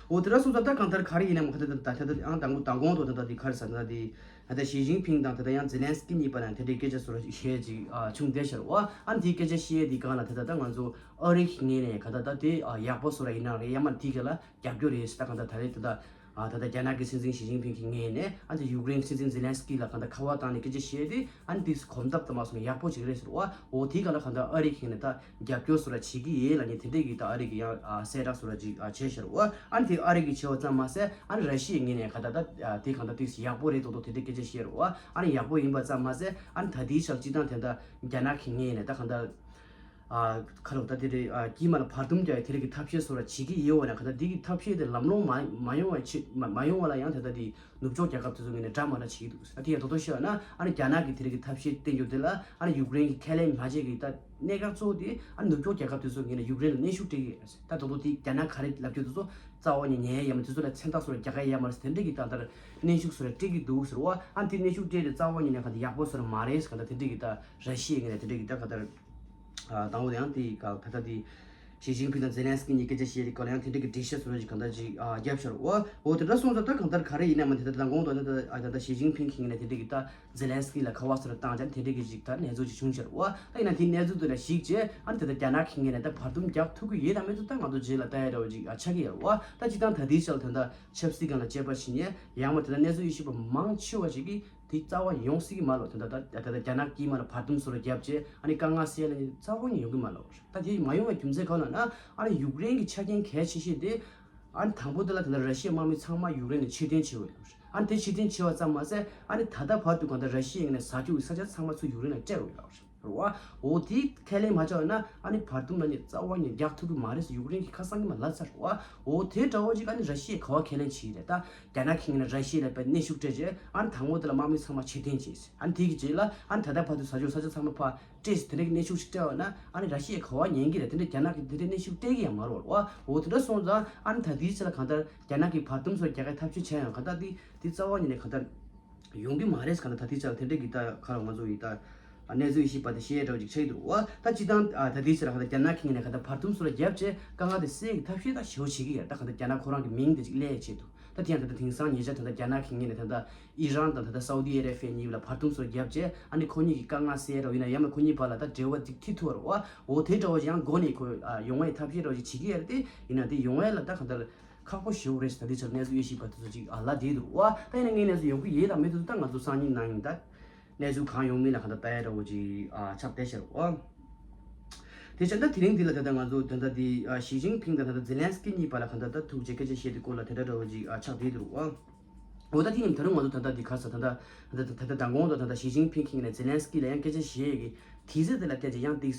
འོ་དེ་འདྲ་སོང་ཙང་ད་གང་ལྟར་ག་རེ་ཡིན་ནའང་ད་ད་ད་ད་ད་ཨང་དང་པོ་དང་གོང་དུ་ད་ད་དེ་ག་རེ་ཟེར་ན་དེ་ད་ལྟ་ཞི་ཅིན་ཕིང་དང་ད་ལྟ་ཡང་ཛེ་ལན་སི་ཀི་གཉིས་བར་ན་དེ་འདྲའི་སྐད་ཆ་བཟོ་འདྲ་ཞིག་བཤད་ཅིག་ཨ་བྱུང་བསྡད་ཤར་བ། ཨ་ནི་དེའི་སྐད་ཆ་བཤད་དེ་སྒང་ལ་ད་ད་ད་ང་ཚོ་ཨ་རི་གི་ངོས་ནས་ག་ད་ད་དེ་ཨ་ཡག་པོ་བཟོ་འདྲ་ཡིན་ན་རེད། ཡང་མ་དེ་ག་ལ་རྒྱབ་སྐྱོར་རེད་ཟེར། ད་གང་ལྟར་ད་རེས་ད་ད་ཨ་ད་ལྟ་རྒྱ་ནག་གི་སྲིད་འཛིན་ཞི་ཅིན་ཕིང་གི་ངོས་ནས་ཨ་ད་ཡུཀ་རེན་སྲིད་འཛིན་ཛེ་ལན་སི་ཀི་ལ་གང་ལྟར་ཁ་པར་བཏང་ནས་སྐད་ཆ་བཤད་དེ་ཨ་ནི་དེ་གོམ་སྟབས་དང་མ་སོང་ཡག་པོ་ཅིག་རེད་ཟེར་བ། འོ་དེའི་སྒང་ལ་གང་ལྟར་ཨ་རི་གི་ངོས་ནས་ད་རྒྱབ་སྐྱོར་བཟོ་འདྲ་བྱེད་ཀྱི་ཡོད་ལབ་མཁན་དེ་འདྲས་ཀྱི་ད་ཨ་རི་གི་ཡང་ཨ་གསལ་བསྒྲགས་བཟོ་འདྲ་ཅིག་ཨ་བྱས་ཤར་བ། ཨ་ནི་དེ་ཨ་རི་གི་བྱས་པ་ཙམ་མ་ཟད་ཨ་ནི་ར་ཤི་ཡའི་ངོས་ནས་གང་ལྟར་ད་ཨ་དེ་གང་ལྟར་དེ་ཡག་པོ་རེད་མདོག་མདོག་དེ་འདྲས་སྐད་ཆ་བཤད་ར་བ། ཨ་ནི་ཡག་པོ་ཡིན་པ་ཙམ་མ་ཟད་ཨ་ནི་ད་དེའི་ཆར་སྤྱི་བཏང་དེ་འདྲ་རྒྱ་ནག་གི་ངོས་ནས་ད་གང་ལྟར། ཨ་ཁ་ལོ་ད་དེ་རེད། ཨ་དཀྱིལ་མ་ལ་བར་འདུམ་རྒྱག་ཡ་དེ་རིགས་ཀྱི་ཐབས་ཤེས་བཟོ་འདྲ་བྱེད་ཀྱི་ཡོད་པ་ན་ག་ད་དེ་གི་ཐབས་ཤེས་དེ་ལམ་ལྷོང་མ་མ་ཡོང་བ་ཆེད་མ་མ་ཡོང་བ་ལ་ཡང་ད་ལྟ་དེ་ནུབ་ཕྱོགས་རྒྱལ་ཁབ་དེ་ཚོ་ངོས་ནས་འདྲ་མ་འདྲ་བྱེད་ཀྱི་འདུག་ཨ་དེ་ཡང་དོ་དོ་ཤེས་པ་ན་ཨ་ནི་རྒྱ་ནག་གི་དེ་རིགས་ཀྱི་ཐབས་ཤེས་བསྟན་རྒྱུ་དེ་ལ་ཨ་ནི་ཡུཀ་རེན་གྱིས་ཁས་ལེན་མ་བྱེད་ཀྱི་ད་གནད་འགག་གཙོ་བོ་དེ་ཨ་ནི་ནུབ་ཕྱོགས་རྒྱལ་ཁབ་དེ་ཚོ་ངོས་ནས་ཡུཀ་རེན་ལ་གནོན་ཤུགས་སྤྲད་ཀྱི་ཡོད་རེད། ད་དོ་དོ་དེ་རྒྱ་ནག་ག་རེ་ལབ་རྒྱུ་དེ་ཚོ་རྩ་བ་ནས་ཉན་ཡ་ཡ་མ་དེ་ཚོ་ལ་མཚན་རྟགས་བཟོ་འདྲ་རྒྱག་ག་ཡ་མ་རེད་ཟེར་དེ་འདྲ་གི་ད་ལྟར་གནོན་ཤུགས་བཟོ་འདྲ་སྤྲད་ཀྱི་འདུག་ཟེར་བ། ཨ་ནི་དེ་གནོན་ཤུགས་སྤྲད་དེ་རྩ་བ་ཉིད་ནས་ག་ད་ཡག་པོ་བཟོ་འདྲ་མ་རེད་ཟེར། ག་ད་དེ་འདྲ་གི་ད་ར་ཤི་ཡའི་ངོས་ནས་དེ་འདྲ་གི་ད་ག་ད། ཨ་དང་པོ་དེ་ཡང་དེ་ག་ད་ལྟ་དེ་ཞི་ཅིན་ཕིང་དང་ཛེ་ལན་སི་ཀི་གཉིས་སྐད་ཆ་བཤད་དེ་ག་ལ་ཡང་དེ་འདྲ་གི་འགྲེལ་བཤད་བཟོ་འདྲ་ཅིག་གང་ལྟར་ཅིག་ཨ་བརྒྱབ་ཤར། འོ་འོ་དེ་འདྲ་སོང་ཙང་ད་གང་ལྟར་ག་རེ་ཡིན་ན་མ་དེ་ལྟར་མདང་དགོང་དང་ད་ལྟ་ཨ་ད་ལྟ་ཞི་ཅིན་ཕིང་གི་ངོས་ནས་དེ་འདྲ་གི་ད་ཛེ་ལན་སི་ཀི་ལ་ཁ་པར་བཟོ་འདྲ་བཏང་ཙང་དེ་འདྲ་གི་ཅིག་ད་གནས་ཚུལ་ཅིག་བྱུང་ཤར། འོ་ད་ཡིན་ན་དེ་གནས་ཚུལ་དེ་ལ་གཞིགས་བྱས་ཨ་ནི་ད་ལྟ་རྒྱ་ནག་གི་ངོས་ནས་ད་བར་འདུམ་རྒྱག་ཐུབ་ཀྱི་ཡོད་དམ་མེད་ཐུབ་ད་ང་ཚོ་རྗེས་ལ་ལྟ་ཡ་འདྲ་བོ་ཅིག་ཨ་ཆགས་ཀྱི་ཡོད། འོ་ད་སྤྱིར་བཏང་ད་ལྟའི་ཆར་ད་ལྟ་ཆབ་སྲིད་སྒང་ལ་དཔྱད་པ་བྱེད་མཁན་ཡང་མ་དེ་ལྟར་གནས་ཚུལ་དབྱེ་ཞིབ་པ་མང་ཆེ་བ་ཞིག་གིས་དེ་རྩ་བ་ཡོང་སྲིད་ཀྱི་མ་རེད། དེ་འདྲ་ད་ད་ལྟ་རྒྱ་ནག་དཀྱིལ་མ་ལ་བར་འདུམ་བཟོ་འདྲ་བརྒྱབ་བྱས་ཨ་ནི་དཀའ་ངལ་སེལ་ཡ་ལ་ནི་རྩ་བ་ནས་ཡོང་གི་མ་རེད། ད་དེ་མ་ཡོང་བའི་རྒྱུ་མཚན་གང་ལབ་ན་ཨ་ནི་ཡུཀ་རེན་གྱི་ཆ་རྐྱེན་གལ་ཆེ་ཤོས་དེ་ཨ་ནི་དང་པོ་དེ་ལ་དེ་འདྲ་ར་ཤི་ཡའི་དམག་མི་ཚང་མ་ཡུཀ་རེན་ནས་ཕྱིར་འཐེན་བྱས་ཡོད་རེད། ཨ་ནི་དེ་ཕྱིར་འཐེན་བྱས་པ་ཙམ་མ་ཟད་ཨ་ནི་ད་ལྟ་བར་དུ་གང་ལྟར་ར་ཤི་ཡའི་ངོས་ནས་ཟ་རྒྱུ་ཡི་ས་ཆ་ཚང་མ་ཚུར་ཡུཀ་རེན་ལ་སྤྲད་ཡོད་རེད། རེད་བ། འོ་དེ་ཁས་ལེན་མ་བྱས་ན་ཨ་ནི་བར་འདུམ་ལ་ནི་རྩ་བ་ནས་རྒྱག་ཐུབ་ཀྱི་མ་རེད་ཟེར་ཡུཀ་རེན་གྱིས་ཁ་སང་གི་མ་ལབ་ཚར་བ། འོ་དེ་འདྲ་བོ་ཅིག་ཨ་ནི་ར་ཤི་ཡས་ག་བ་ཁས་ལེན་བྱེད་རེད། ད་རྒྱ་ནག་གི་ངོས་ནས་ར་ཤི་ཡ་ལ་དཔེ་གནོན་ཤུགས་སྤྲད་རྗེས་ཨ་ནི་དང་པོ་དེ་ལ་དམག་མི་ཚང་མ་ཕྱིར་འཐེན་བྱས་ཟེར། ཨ་ནི་དེ་གི་རྗེས་ལ་ཨ་ནི་ད་ལྟ་བར་དུ་ཟ་རྒྱུ་ས་ཆ་ཚང་མ་ཕར་སྤྲད་ཟེར་དེ་འདྲ་གི་གནོན་ཤུགས་ཤིག་སྤྲད་པ་ན་ཨ་ནི་ར་ཤི་ཡས་ག་བ་ཉན་གི་རེད། དེ་འདྲ་རྒྱ་ནག་གིས་དེ་འདྲ་གནོན་ཤུགས་སྤྲད་གི་ཡང་མ་རེད་བ། འོ་དེ་འདྲ་སོང་ཙང་ཨ་ནི་ད་ལྟའི་ཆ་ལ་གང་ལྟར་རྒྱ་ནག་གིས་བར་འདུམ་སོགས་རྒྱག་གི་ཐབས་ཤེས་བྱས་ཡང་གང་ལྟར་དེ་དེ་རྩ་བ་ཉིད་ནས་གང་ལྟར། ཡོང་གི་མ་རེད་ཟེར་ག་ད་ད་ལྟའི་ཆར་དེ་འདྲས་ཀྱི་ད་ག་རེ་ང་ཚོ་ཡི་ད་གནས་ཚུལ་ཞིབ་པ་དེ་ཤེས་འདྲ་བོ་ཅིག་ཆགས་ཀྱི་འདུག་བ། ད་སྤྱིར་བཏང་ད་ལྟའི་ཆར་ག་ད་རྒྱ་ནག་གི་ངོས་ནས་ག་ད་བར་འདུམ་སོགས་ལ་བརྒྱབ་བྱས་དཀའ་ངལ་དེ་སེལ་གྱི་ཐབས་ཤེས་ད་ཞེ་པོ་བྱེད་ཀྱི་ཡོད། ད་ག་ད་རྒྱ་ནག་ཁོ་རང་གི་མིང་དེ་ཅིག་སླེབས་ཆེད་དུ་ ད་དེ་ཡང་ད་ལྟ་དེང་སང་ཉེ་ཆར་ད་ལྟ་རྒྱ་ནག་གི་ངོས་ནས་ད་ལྟ་ཨི་རན་དང་ད་ལྟ་སའུ་དི་ཨ་རེ་བྷི་ཡ་གཉིས་ལ་བར་འདུམ་སོགས་བརྒྱབ་རྗེས་ཨ་ནི་ཁོ་གཉིས་ཀྱི་དཀའ་ངལ་སེལ་རོགས་ཡིན་ན་ཡང་ན་ཁོ་གཉིས་བར་ལ་ད་འབྲེལ་བ་ཅིག་མཐིལ་ཐུག་རོགས་འོ་དེ་འདྲ་བོ་ཡང་སྒོ་ནས་ཁོ་ཡོང་བའི་ཐབས་ཤེས་རོགས་ཅིག་བྱེད་ཀྱི་ཡོད་རེད་དེ་ཡིན་ན་དེ་ཡོང་བའི་ལ་ད་གང་ལྟར་ཁག་པོ་ཞེ་པོ་རེད་ཟེར་ད་དེ་ཆར་གནས་ཚུལ་དབྱེ་ཞིབ་པ་དེ་ཚོ་ཅིག་ཨ་ལ་བསྡད་འདུག་བ། ད་ཡིན་ན་ངའི་གནས་ཚུལ་ཡོང་གི་ཡོད་དམ་མེད་དེ་ཚོ་ད་ང་ཚོ་སང་ཉིན་གནངས་ཉིན་ད་གནས་ཚུལ་གང་ཡོང་མིན་ལ་གང་ལྟར་ལྟ་ཡ་འདྲ་བོ་ཅིག་ཨ་ཆགས་བསྡད་ཤག་བ། དེ་བྱས་ད་དེ་རིང་འདི་ལ་ད་ལྟ་ང་ཚོ་ད་ལྟ་འདི་ཨ་ཞི་ཅིན་ཕིང་དང་ད་ལྟ་ཛེ་ལན་སི་ཀི་གཉིས་བར་ལ་གང་ལྟར་ད་ཐུག་རྗེས་སྐད་ཆ་བཤད་དེ་སྐོར་ལ་དེ་འདྲ་འདྲ་བོ་ཅིག་ཨ་ཆགས་བསྡད་འདུག་བ། འོ་ད་དེ་ཡིན་ད་རུང་ང་ཚོ་ད་ལྟ་འདི་ག་ས་ད་ལྟ་ད་ལྟ་ད་ལྟ་མདང་དགོང་དང་ད་ལྟ་ཞི་ཅིན་ཕིང་གིས་ནས་ཛེ་ལན་སི་ཀི་ལ་ཡང་སྐད་ཆ་བཤད་ཡས་ཀྱི་དུས་ཚོད་དེ་ལ་བལྟས་ཏེ་ཡང་ཏིག་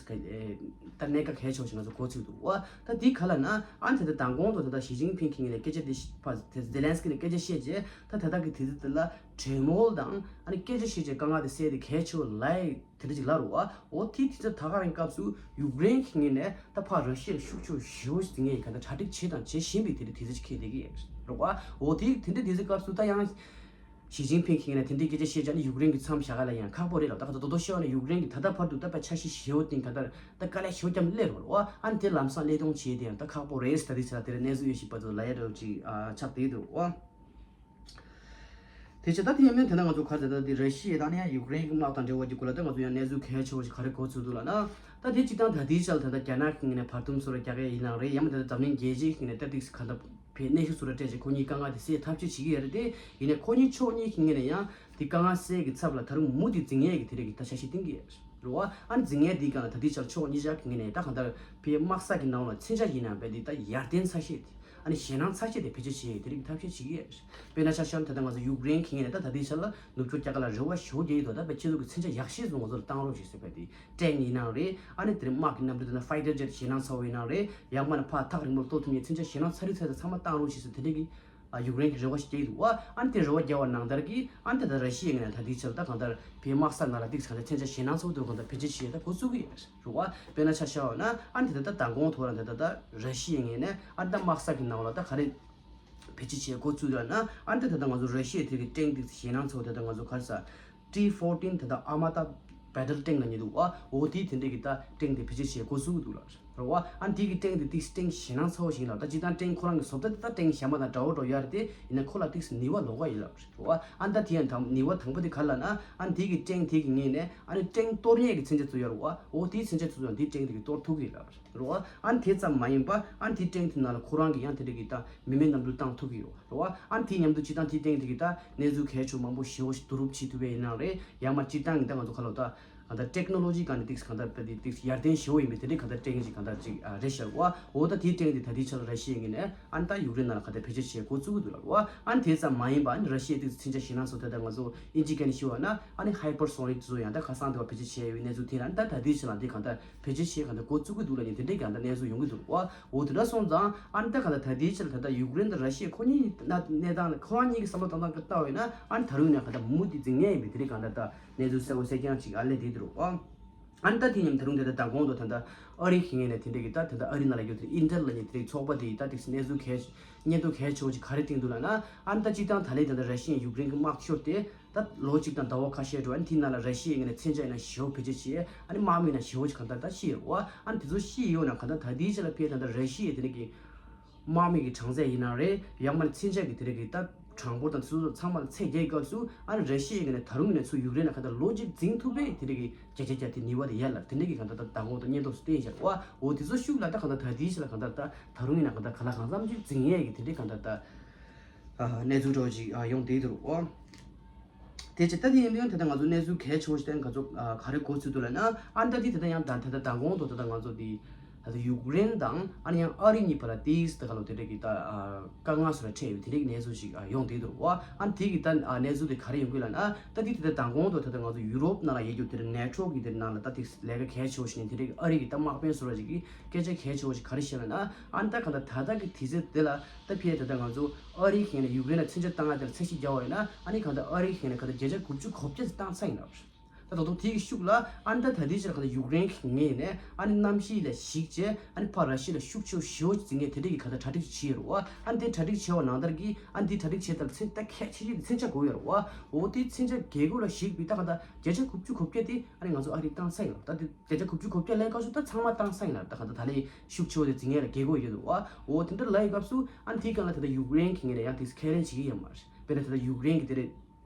ད་གནད་འགག་གལ་ཆེ་བ་ཞིག་ང་ཚོ་གོ་ཚུགས་འདུག་བ། ད་འདི་ག་ལ་ན་ཨ་ནི་ད་ལྟ་མདང་དགོང་དང་ད་ལྟ་ཞི་ཅིན་ཕིང་གིས་ནས་སྐད་ཆ་འདི་ཕ་ཛེ་ལན་སི་ཀི་ནས་སྐད་ཆ་བཤད་རྗེས་ད་ད་ལྟ་གི་དུས་ཚོད་དེ་ལ་གྲོས་མོལ་དང་ཨ་ནི་སྐད་ཆ་བཤད་རྗེས་དཀའ་ངལ་དེ་སེལ་ཏེ་གལ་ཆེ་བ་ལ་ཡི་དེ་འདྲ་ཅིག་ལབ་རེད་བ། འོ་དེ་དུས་ཚོད་ད་ག་རང་སྐབས་སུ་ཡུཀ་རེན་གྱི་ངོས་ནས་ད་ཕར་ར་ཤི་ཡར་ཤུགས་ཆེ་ཞེ་པོ་ཞིག་འཛིང་ངེས་ཡིན་ག་ད་གྲ་སྒྲིག་བྱེད་དང་བྱེད་བཞིན་པའི་དེ་འདྲ་དུས་ཚོད་ཅིག་འཁེལ་བསྡད་ཀྱི་ཡོད་རེད་བ། འོ་དེ་དེ་འདྲ་དུས་ཚོད་སྐབས་སུ་ད་ཡང་ཞི་ཅིན་ཕིང་གི་ངོས་ནས་དེ་འདྲའི་སྐད་ཆ་བཤད་བྱས་ནས་ཡུཀ་རེན་གྱི་མཚམས་བཞག་ག་ལ་ཡང་ཁག་པོ་རེད་ལབ། ད་ག་ད་དོ་དོ་ཤོད་ནས་ཡུཀ་རེན་གྱི་ད་ལྟ་བར་དུ་ད་དཔེ་འཆར་གཞི་ཞེ་པོ་བཏིང་ག་ད་ད་དཀའ་ལས་ཞེ་པོ་བརྒྱབ་ནས་སླེབས་རེད་བ། ཨ་ནི་དེ་ལམ་སང་སླད་གཏོང་བྱེད་དེ་ཡང་ད་ཁག་པོ་རེད་ཟེར་ད་དེ་ཚོ་ལ་དེ་རིང་གནས་ཚུལ་དབྱེ་ཞིབ་པ་ཚོ་ལ་ཡ་འདྲ་བོ་ཅིག་ཨ་ཆགས་བསྡད་འདུག་བ། དེ་བྱས་ད་དེ་ཡིན་མིན་དེ་ན་ང་ཚོ་ག་ཚོད་ད་དེ་ར་ཤི་ཡས་ད་ནི་ཡང་ཡུཀ་རེན་གྱི་དམག་དང་འབྲེལ་བ་གྱི་སྐོར་ལ་ད་ང་ཚོ་ཡང་གནས་ཚུལ་གལ་ཆེ་བོ་ཞིག་ག་རེ་གོ་ཚུགས་འདུག་ལབ་ན། ད་དེ་སྤྱིར་བཏང་ད་ལྟའི་ཆར་ད་ལྟ་རྒྱ་ནག་གི་ངོས་ནས་བར་འདུམ་བཟོ་ར་རྒྱག་གི་ཡིན་ནའང་རེད། ཡང་མིན་ད་ལྟ་འཛམ་གླིང་རྒྱལ་སྤྱིའི་ངོས་ནས་ད་ཏིག་ག་ད་བའི་གནོན་ཤུགས་བཟོ་ར་སྤྲད་བྱས་ཁོ་གཉིས་དཀའ་ངལ་དེ་སེལ་ཐབས་ཤེས་བྱེད་ཀྱི་ཡོད་རེད་དེ། ཡིན་ནའི་ཁོ་གཉིས་ཕྱོགས་གཉིས་ཀྱི་ངོས་ནས་ཡང་དེ་དཀའ་ངལ་སེལ་གྱི་ཚབ་ལ་ད་རུང་མུ་མཐུད་འཛིང་ཡས་ཀྱི་དེ་རིགས་ཀྱི་ད་འཆར་གཞི་བཏིང་གི་ཡོད་རེད་བ། ཨ་ནི་འཛིང་ཡས་དེའི་སྒང་ལ་ད་ལྟའི་ཆར་ཕྱོགས་གཉིས་ཆར་གྱི་ངོས་ནས་ད་གང་ལྟར་བའི་དམག་ས་གི་ནང་ལ་མཚོན་ཆ་ཡིན་ནའང་བའི་དེ་ད་ཡར་ལྡན་ཚ་ཤེད་དེ། ཨ་ནི་ཞེད་སྣང་ཚ་ཤེད་དེ་བེད་སྤྱོད་བྱེད་ཡས་དེ་རིགས་ཐབས་ཤེས་བྱེད་ཀྱི་ཡོད་རེད། དཔེར་ན་ཆ་བཞག་ན་ད་ལྟ་ང་ཚོ་ཡུཀ་རེན་གྱི་ངོས་ནས་ད་ད་ལྟའི་ཆར་ལ་ནུབ་ཕྱོགས་རྒྱ་གར་ལ་རེ་བ་ཞེ་པོ་རྒྱག་ཡོད་དོ། ད་བའི་ཁྱེད་ཚོ་གི་མཚོན་ཆ་ཡག་ཤོས་ཚོ་ང་ཚོ་ལ་བཏང་རོགས་ཞེས་ཟེར་བའི་དེ་ཊེང་ཡིན་ནའང་རེད། ཨ་ནི་དེ་རིང་དམག་གི་གནམ་གྲུ་དེ་ན་ཕའི་ཊར་ཇེཊ་ཞེད་སྣང་ཚ་བོ་ཡིན་ནའང་རེད། ཡང་མིན་ན་ཕར་ཐག་རིང་པོར་གཏོར་ཐུབ་མཁན་མཚོན་ཆ་ཞེད་སྣང་ཚ་རིགས་ཚ་རིགས་ཚང་མ་བཏང་རོགས་ཞེས་ཟེར་དེ་འདྲས་ཀྱི་ཨ་ཡུཀ་རེན་གྱི་རེ་བ་ཞིག་རྒྱག་གི་འདུག་བ། ཨ་ནི་དེ་རེ་བ་རྒྱག་པ་ནང་ལྟར་གྱི་ཨ་ནི་དེ་ད་ར་ཤི་ཡའི་ངོས་ནས་ད་ལྟའི་ཆར་ད་གང་ལྟར་བའི་དམག་ས་ནང་ལ་ཏིག་གང་ལྟར་མཚོན་ཆ་ཞེད་སྣང་ཚ་བོ་དེ་གང་ལྟར་བེད་སྤྱོད་བྱེད་ཡས་ད་འགོ་བཙུགས་ཀྱི་ཡོད་རེད་བ། དཔེར་ན་ཆ་བཞག་པ་ན་ཨ་ནི་དེ་ད་ད་མདང་དགོང་ཐོག་རང་དེ་ད་ད་ར་ཤི་ཡའི་ངོས་ནས་ཨ་ནི་ད་དམག་ས་གི་ནང་ལ་ད་ག་རེ་བེད་སྤྱོད་བྱེད་འགོ་བཙུགས་ཡོད་ན། ཨ་ནི་ད་ད་ང་ཚོ་ར་ཤི་ཡའི་དེ་གི་ཊེང་དེ་ཞེད་སྣང་ཚ་བོ་དེ་ད་ང་ཚོ་ག་རེ་ཟ། ཊི་ཕོར་ཊིན་དེ་ད་ཨར་མར་ཌ་བེ་ཊལ་ཊེང་ལབ་མཁན་འདུག་བ། འོ་དེ་དེ་འདྲས་ཀྱི་ད་ཊེང་དེ་བེད་སྤྱོད་བྱེད་འགོ་བཙུགས་འདུག་ལ་རེད་བ། ཨ་ནི་དེ་གི་ཊེང་དེ་ཏིག་ཊེང་ཞེད་སྣང་ཚ་བོ་ཞིག་ཡིན་ལ། ད་སྤྱིར་བཏང་ཊེང་ཁོ་རང་གི་བཟོ་ལྟ་དེ་ད་ཊེང་གཞན་པ་དང་འདྲ་བོ་འདྲ་བོ་ཡོད་རེད་དེ། ཡིན་ན་ཁོ་ལ་ཏིག་ནུས་པ་ལོགས་ཀ་ཡོད་ལ་རེད་བ། ཨ་ནི་ད་དེ་ཡང་དང་ནུས་པ་དང་པོ་དེ་ག་རེ་ལབ་ན། ཨ་ནི་དེ་གི་ཊེང་དེ་གི་ངོས་ནས་ཨ་ནི་ཊེང་གཏོར་ཡས་ཀྱི་མཚོན་ཆ་ཚོ་ཡོད་རེད་བ། འོ་དེའི་མཚོན་ཆ་ཚོ་ཡང་དེ་ཊེང་དེ་གི་གཏོར་ཐུབ་ཀྱི་ཡོད་ལ་རེད་བ། ཨ་ནི་དེ་ཙམ་མ་ཡིན་པ་ཨ་ནི་དེ་ཊེང་དེ་ནང་ལ་ཁོ་རང་གི་ཡང་དེ་འདྲས་ཀྱི་ད་མི་མེད་གནམ་གྲུ་བཏང་ཐུབ་ཀྱི་ཡོད་རེད་བ། ཨ་ནི་དེ་མཉམ་དུ་སྤྱིར་བཏང་དེའི་སྟེང་དེ་གི་ད་གནས་ཚུལ་གལ་ཆེ་བོ་མང་པོ་ཞེ་པོ་ཞིག་བསྡུ་རུབ་བྱེད་ཐུབ་པ་ཡིན་ནའང་རེད། ཡང་མ་སྤྱིར་བཏང་གི་ད་ང་ཚོ་ཁ་ལོ་ད་གང་ལྟར་ཊེག་ནོ་ལོ་ཇི་གང་ནས་ཏིག་གང་ལྟར་ཏིག་ཡར་ལྡན་ཞེ་པོ་ཡིན་པའི་དེ་འདྲའི་གང་ལྟར་ཊེང་ཅིག་གང་ལྟར་ཅིག་རེད་ཤག་བ། འོ་ད་དེའི་སྟེང་དེ་ད་ལྟའི་ཆར་ར་ཤི་ཡའི་ངོས་ནས་ཨ་ནི་ད་ཡུཀ་རེན་ནང་ལ་གང་ལྟར་བེད་སྤྱོད་བྱེད་འགོ་བཙུགས་ཀྱི་འདུག་ལ་བ། ཨ་ནི་དེ་ཙམ་མ་ཡིན་པ་ཨ་ནི་ར་ཤི་ཡའི་ཏིག་མཚོན་ཆ་ཞེད་སྣང་ཚ་བོ་དེ་ད་ང་ཚོ་ཨིན་ཇི་སྐད་ནས་ཞུ་བ་ན་ཨ་ནི་ཧའི་པར་སོ་ནིག་དེ་ཚོ་ཡང་ད་ཁ་སང་དེ་བ་བེད་སྤྱོད་བྱས་ཡོད་པའི་གནས་ཚུལ་དེ་ལ་ཨ་ནི་ད་ད་ལྟའི་ཆར་ལ་འདི་གང་ལྟར་བེད་སྤྱོད་བྱེད་གང་ལྟར་འགོ་བཙུགས་ཀྱི་འདུག་ལབ་མཁན་དེ་འདྲའི་གང་ལྟར་གནས་ཚུལ་ཡོང་གི་འདུག་བ། འོ་དེ་འདྲ་སོང་ཙང་ཨ་ནི་ད་གང་ལྟར་ད་ལྟའི་ཆར་ད་ལྟ་ཡུཀ་རེན་དང་ར་ཤི་ཡ་ཁོ་གཉིས་གནས་གནས་སྟངས་ཁོ་རང་གཉིས་ཀྱི་བསམ་བློ་བཏང་སྟངས་ཀྱི་ལྟ་བ་ཡིན་ན་ཨ་ནི་ད་རུང་ཡང་གང་ལྟར་མུ་མཐུད་འཛིང་ངེས་ཡིན་པའི་དེ་རིགས་གང་ལྟར་ད་གནས་ཚུལ་གསལ་པོ་གསལ་རྐྱང་ཅིག་ཨ་ལས་བསྡད་འདུག་རོགས། ཨ་ནི་ད་དེ་མཉམ་ད་རུང་དེ་ལྟར་མདང་དགོང་དུ་ད་ལྟ་ཨ་རི་གི་ངོས་ནས་དེ་འདྲ་གི་ད་ད་ལྟ་ཨ་རི་ནང་ལ་ཡོད་དེ་ཨིན་ཊེལ་ལབ་མཁན་དེ་རིགས་ཚོགས་པ་དེ་ད་དེ་གནས་ཚུལ་གལ་ཆེ་སྙན་ཐོ་གལ་ཆེ་བོ་ཅིག་ག་རེ་བཏིང་འདུག་ལབ་ན། ཨ་ནི་ད་སྤྱིར་བཏང་ད་ལན་ད་ལྟ་ར་ཤི་ཡ་ཡུཀ་རེན་གི་དམག་ཤོར་ཏེ་ད་ལོ་གཅིག་དང་ཟླ་བ་ཁ་ཤས་འགྲོ། ཨ་ནི་དེའི་ནང་ལ་ར་ཤི་ཡའི་ངོས་ནས་མཚོན་ཆ་ཡིན་ན་ཞེ་པོ་བེད་སྤྱོད་བྱས། ཨ་ནི་དམག་མི་ཡིན་ན་ཞེ་པོ་ཅིག་གང་ལྟར་ད་ཤི་ཡོད་བ། ཨ་ནི་དེ་ཚོ་ཤི་ཡོད་ན་གང་ལྟར་ད་ལྟའི་ཆ་ལ་ཕེ་ད་ལྟ་ར་ཤི་ཡའི་དེ་རིགས་ཀྱི་དམག་མི་གི་གྲངས་ཚད་ཡིན་ན་རེད། ཡང་མིན་ན་མཚོན་ཆ་གི་དེ་རིགས་ཀྱི་ད་གྲངས་འབོར་དང་དེ་ཚོ་ཚང་མ་ལ་ཚད་རྒྱག་སྐབས་སུ་ཨ་ནི་ར་ཤི་ཡའི་ངོས་ནས་ད་རུང་ངོས་ནས་ཚུར་ཡུཀ་རེན་ལ་གང་ལྟར་ལོ་གཅིག་འཛིང་ཐུབ་པའི་དེ་རིགས་ཀྱི་བརྒྱ་ཆ་བརྒྱ་དེ་ནུས་པ་དེ་ཡོད་ལ། དེ་འདྲ་གི་གང་ལྟར་ད་མདང་དགོང་དུ་སྙན་ཐོ་སུ་བསྟན་བཞག་བ། འོ་དེ་ཚོ་ཤུགས་ལ་ད་གང་ལྟར་ད་ལྟའི་ཆ་ལ་གང་ལྟར་ད་ད་རུང་ཡིན་ན་གང་ལྟར་ག་ལ་གང་འཚམ་ཅིག་འཛིང་ཡས་ཀྱི་དེ་འདྲའི་གང་ལྟར་ད་ཨ་གནས་ཚུལ་འདྲ་བོ་ཅིག་ཨ་ཡོང་བསྡད་འདུག་རོགས། དེ་ཅི་ད་དེ་ཡིན་དུས་ད་ལྟ་ང་ཚོ་གནས་ཚུལ་གལ་ཆེ་བོ་ཞིག་ད་ང་ཚོ་ཨ་ག་རེ་གོ་ཚུལ་འདུག་ལབ་ན། ཨ་ད་དེ་ད་ལྟ་ཡང་ད་ད་ལྟ་མདང་དགོང་དུ་ད་ལྟ་ང་ཚོ་དེ་ད་ལྟ་ཡུཀ་རེན་དང་ཨ་ནི་ཡང་ཨ་རི་གཉིས་བར་ལ་དེ་ད་ག་ལོ་དེ་འདྲ་གི་ད་ཨ་དཀའ་ངལ་སོགས་ལ་འཕྲད་ཡོད་དེ་འདྲ་གི་གནས་ཚུལ་ཞིག་ཨ་ཡོང་བསྡད་འདུག་རོགས། ཨ་དེ་གི་ད་ཨ་གནས་ཚུལ་དེ་ག་རེ་ཡོང་གི་ལབ་ན། ད་དེ་ད་ལྟ་མདང་དགོང་དུ་ད་ལྟ་ང་ཚོ་ཡུ་རོབ་ནང་ལ་ཡོད་རྒྱུ་དེ་འདྲ་ནེ་ཊོ་གི་དེ་ནང་ལ་ད་དེ་ལས་ཀ་གལ་ཆེ་བོ་ཞིག་ནས་དེ་འདྲ་གི་ཨ་རི་གི་ད་དམག་དཔོན་སོགས་ལ་ཞིག་གི་སྐད་ཆ་གལ་ཆེ་བོ་ཞིག་ག་རེ་བཤད་ལབ་ན། ཨ་ནི་ད་གང་ལྟར་ད་ལྟ་གི་དུས་ཚོད་འདི་ལ་ད་ཕྱིར་ད་ལྟ་ང་ཚོ་ཨ་རིའི་ཁེངས་ནས་ཡུཀ་རེན་ལ་མཚོན་ཆ་བཏང་ཡ་དེ་ལ་ཚད་གཞི་བརྒྱབ་པ་ཡིན་ན། ཨ་ནི་གང་ལྟར་ཨ་རིའི་ཁེངས་ནས་གང་ལྟར་བརྒྱ་ཆ་དགུ་བཅུ་གོ་བརྒྱ་ཙམ་བཏང་ཚར་ཡིན་ནའང་ ད་ད་དུང་དེའི་ཤུགས་ལ་ཨ་ནི་ད་ད་ལྟའི་ཆར་གང་ལྟར་ཡུཀ་རེན་གྱི་ངོས་ནས་ཨ་ནི་གནམ་གཤིས་ལ་གཞིགས་བྱས་ཨ་ནི་ཕར་ར་ཤི་ཡ་ལ་ཤུགས་ཆེ་བོ་ཞེ་པོ་ཅིག་འཛིང་མཁན་དེ་འདྲས་ཀྱི་གང་ལྟར་གྲ་སྒྲིག་བྱས་ཡོད་རེད་བ། ཨ་ནི་དེ་གྲ་སྒྲིག་བྱས་པ་ནང་ལྟར་གྱི་ཨ་ནི་དེ་གྲ་སྒྲིག་བྱས་ཙང་མཚན་ད་གལ་ཆེ་ཤོས་དེ་མཚོན་ཆ་དགོས་ཡོད་རེད་བ། འོ་དེ་མཚོན་ཆ་རྒྱལ་སྒོ་ལ་གཞིགས་པའི་ད་གང་ལྟར་བརྒྱ་ཆ་དགུ་བཅུ་གོ་བརྒྱད་དེ་ཨ་ནི་ང་ཚོ་ཨ་རིས་བཏང་ས་ཡིན་ལ། ད་དེ་བརྒྱ་ཆ་དགུ་བཅུ་གོ་བརྒྱད་ལས་ཁ་ཤས་ད་ཚང་མ་བཏང་ས་ཡིན་ལ། ད་གང་ལྟར་ད་ལས་ཤུགས་ཆེ་བོ་དེ་འཛིང་ཡས་ལ་རྒྱལ་སྒོ་ཡོད་འདུག་བ། འོ་དེ་འདྲ་ལབ་ཡི་སྐབས་སུ་ཨ་ནི་དེའི་སྒང་ལ་ད་ལྟ་ཡུཀ་རེན་གྱི་ངོས་ནས་ཡང་དེ་ཁས་ལེན་བྱེད་ཀྱི་ཡོད་མ་རེད། དཔེར་ན་ད་ལྟ་ཡུཀ་རེན་གྱི་དེ་རེད།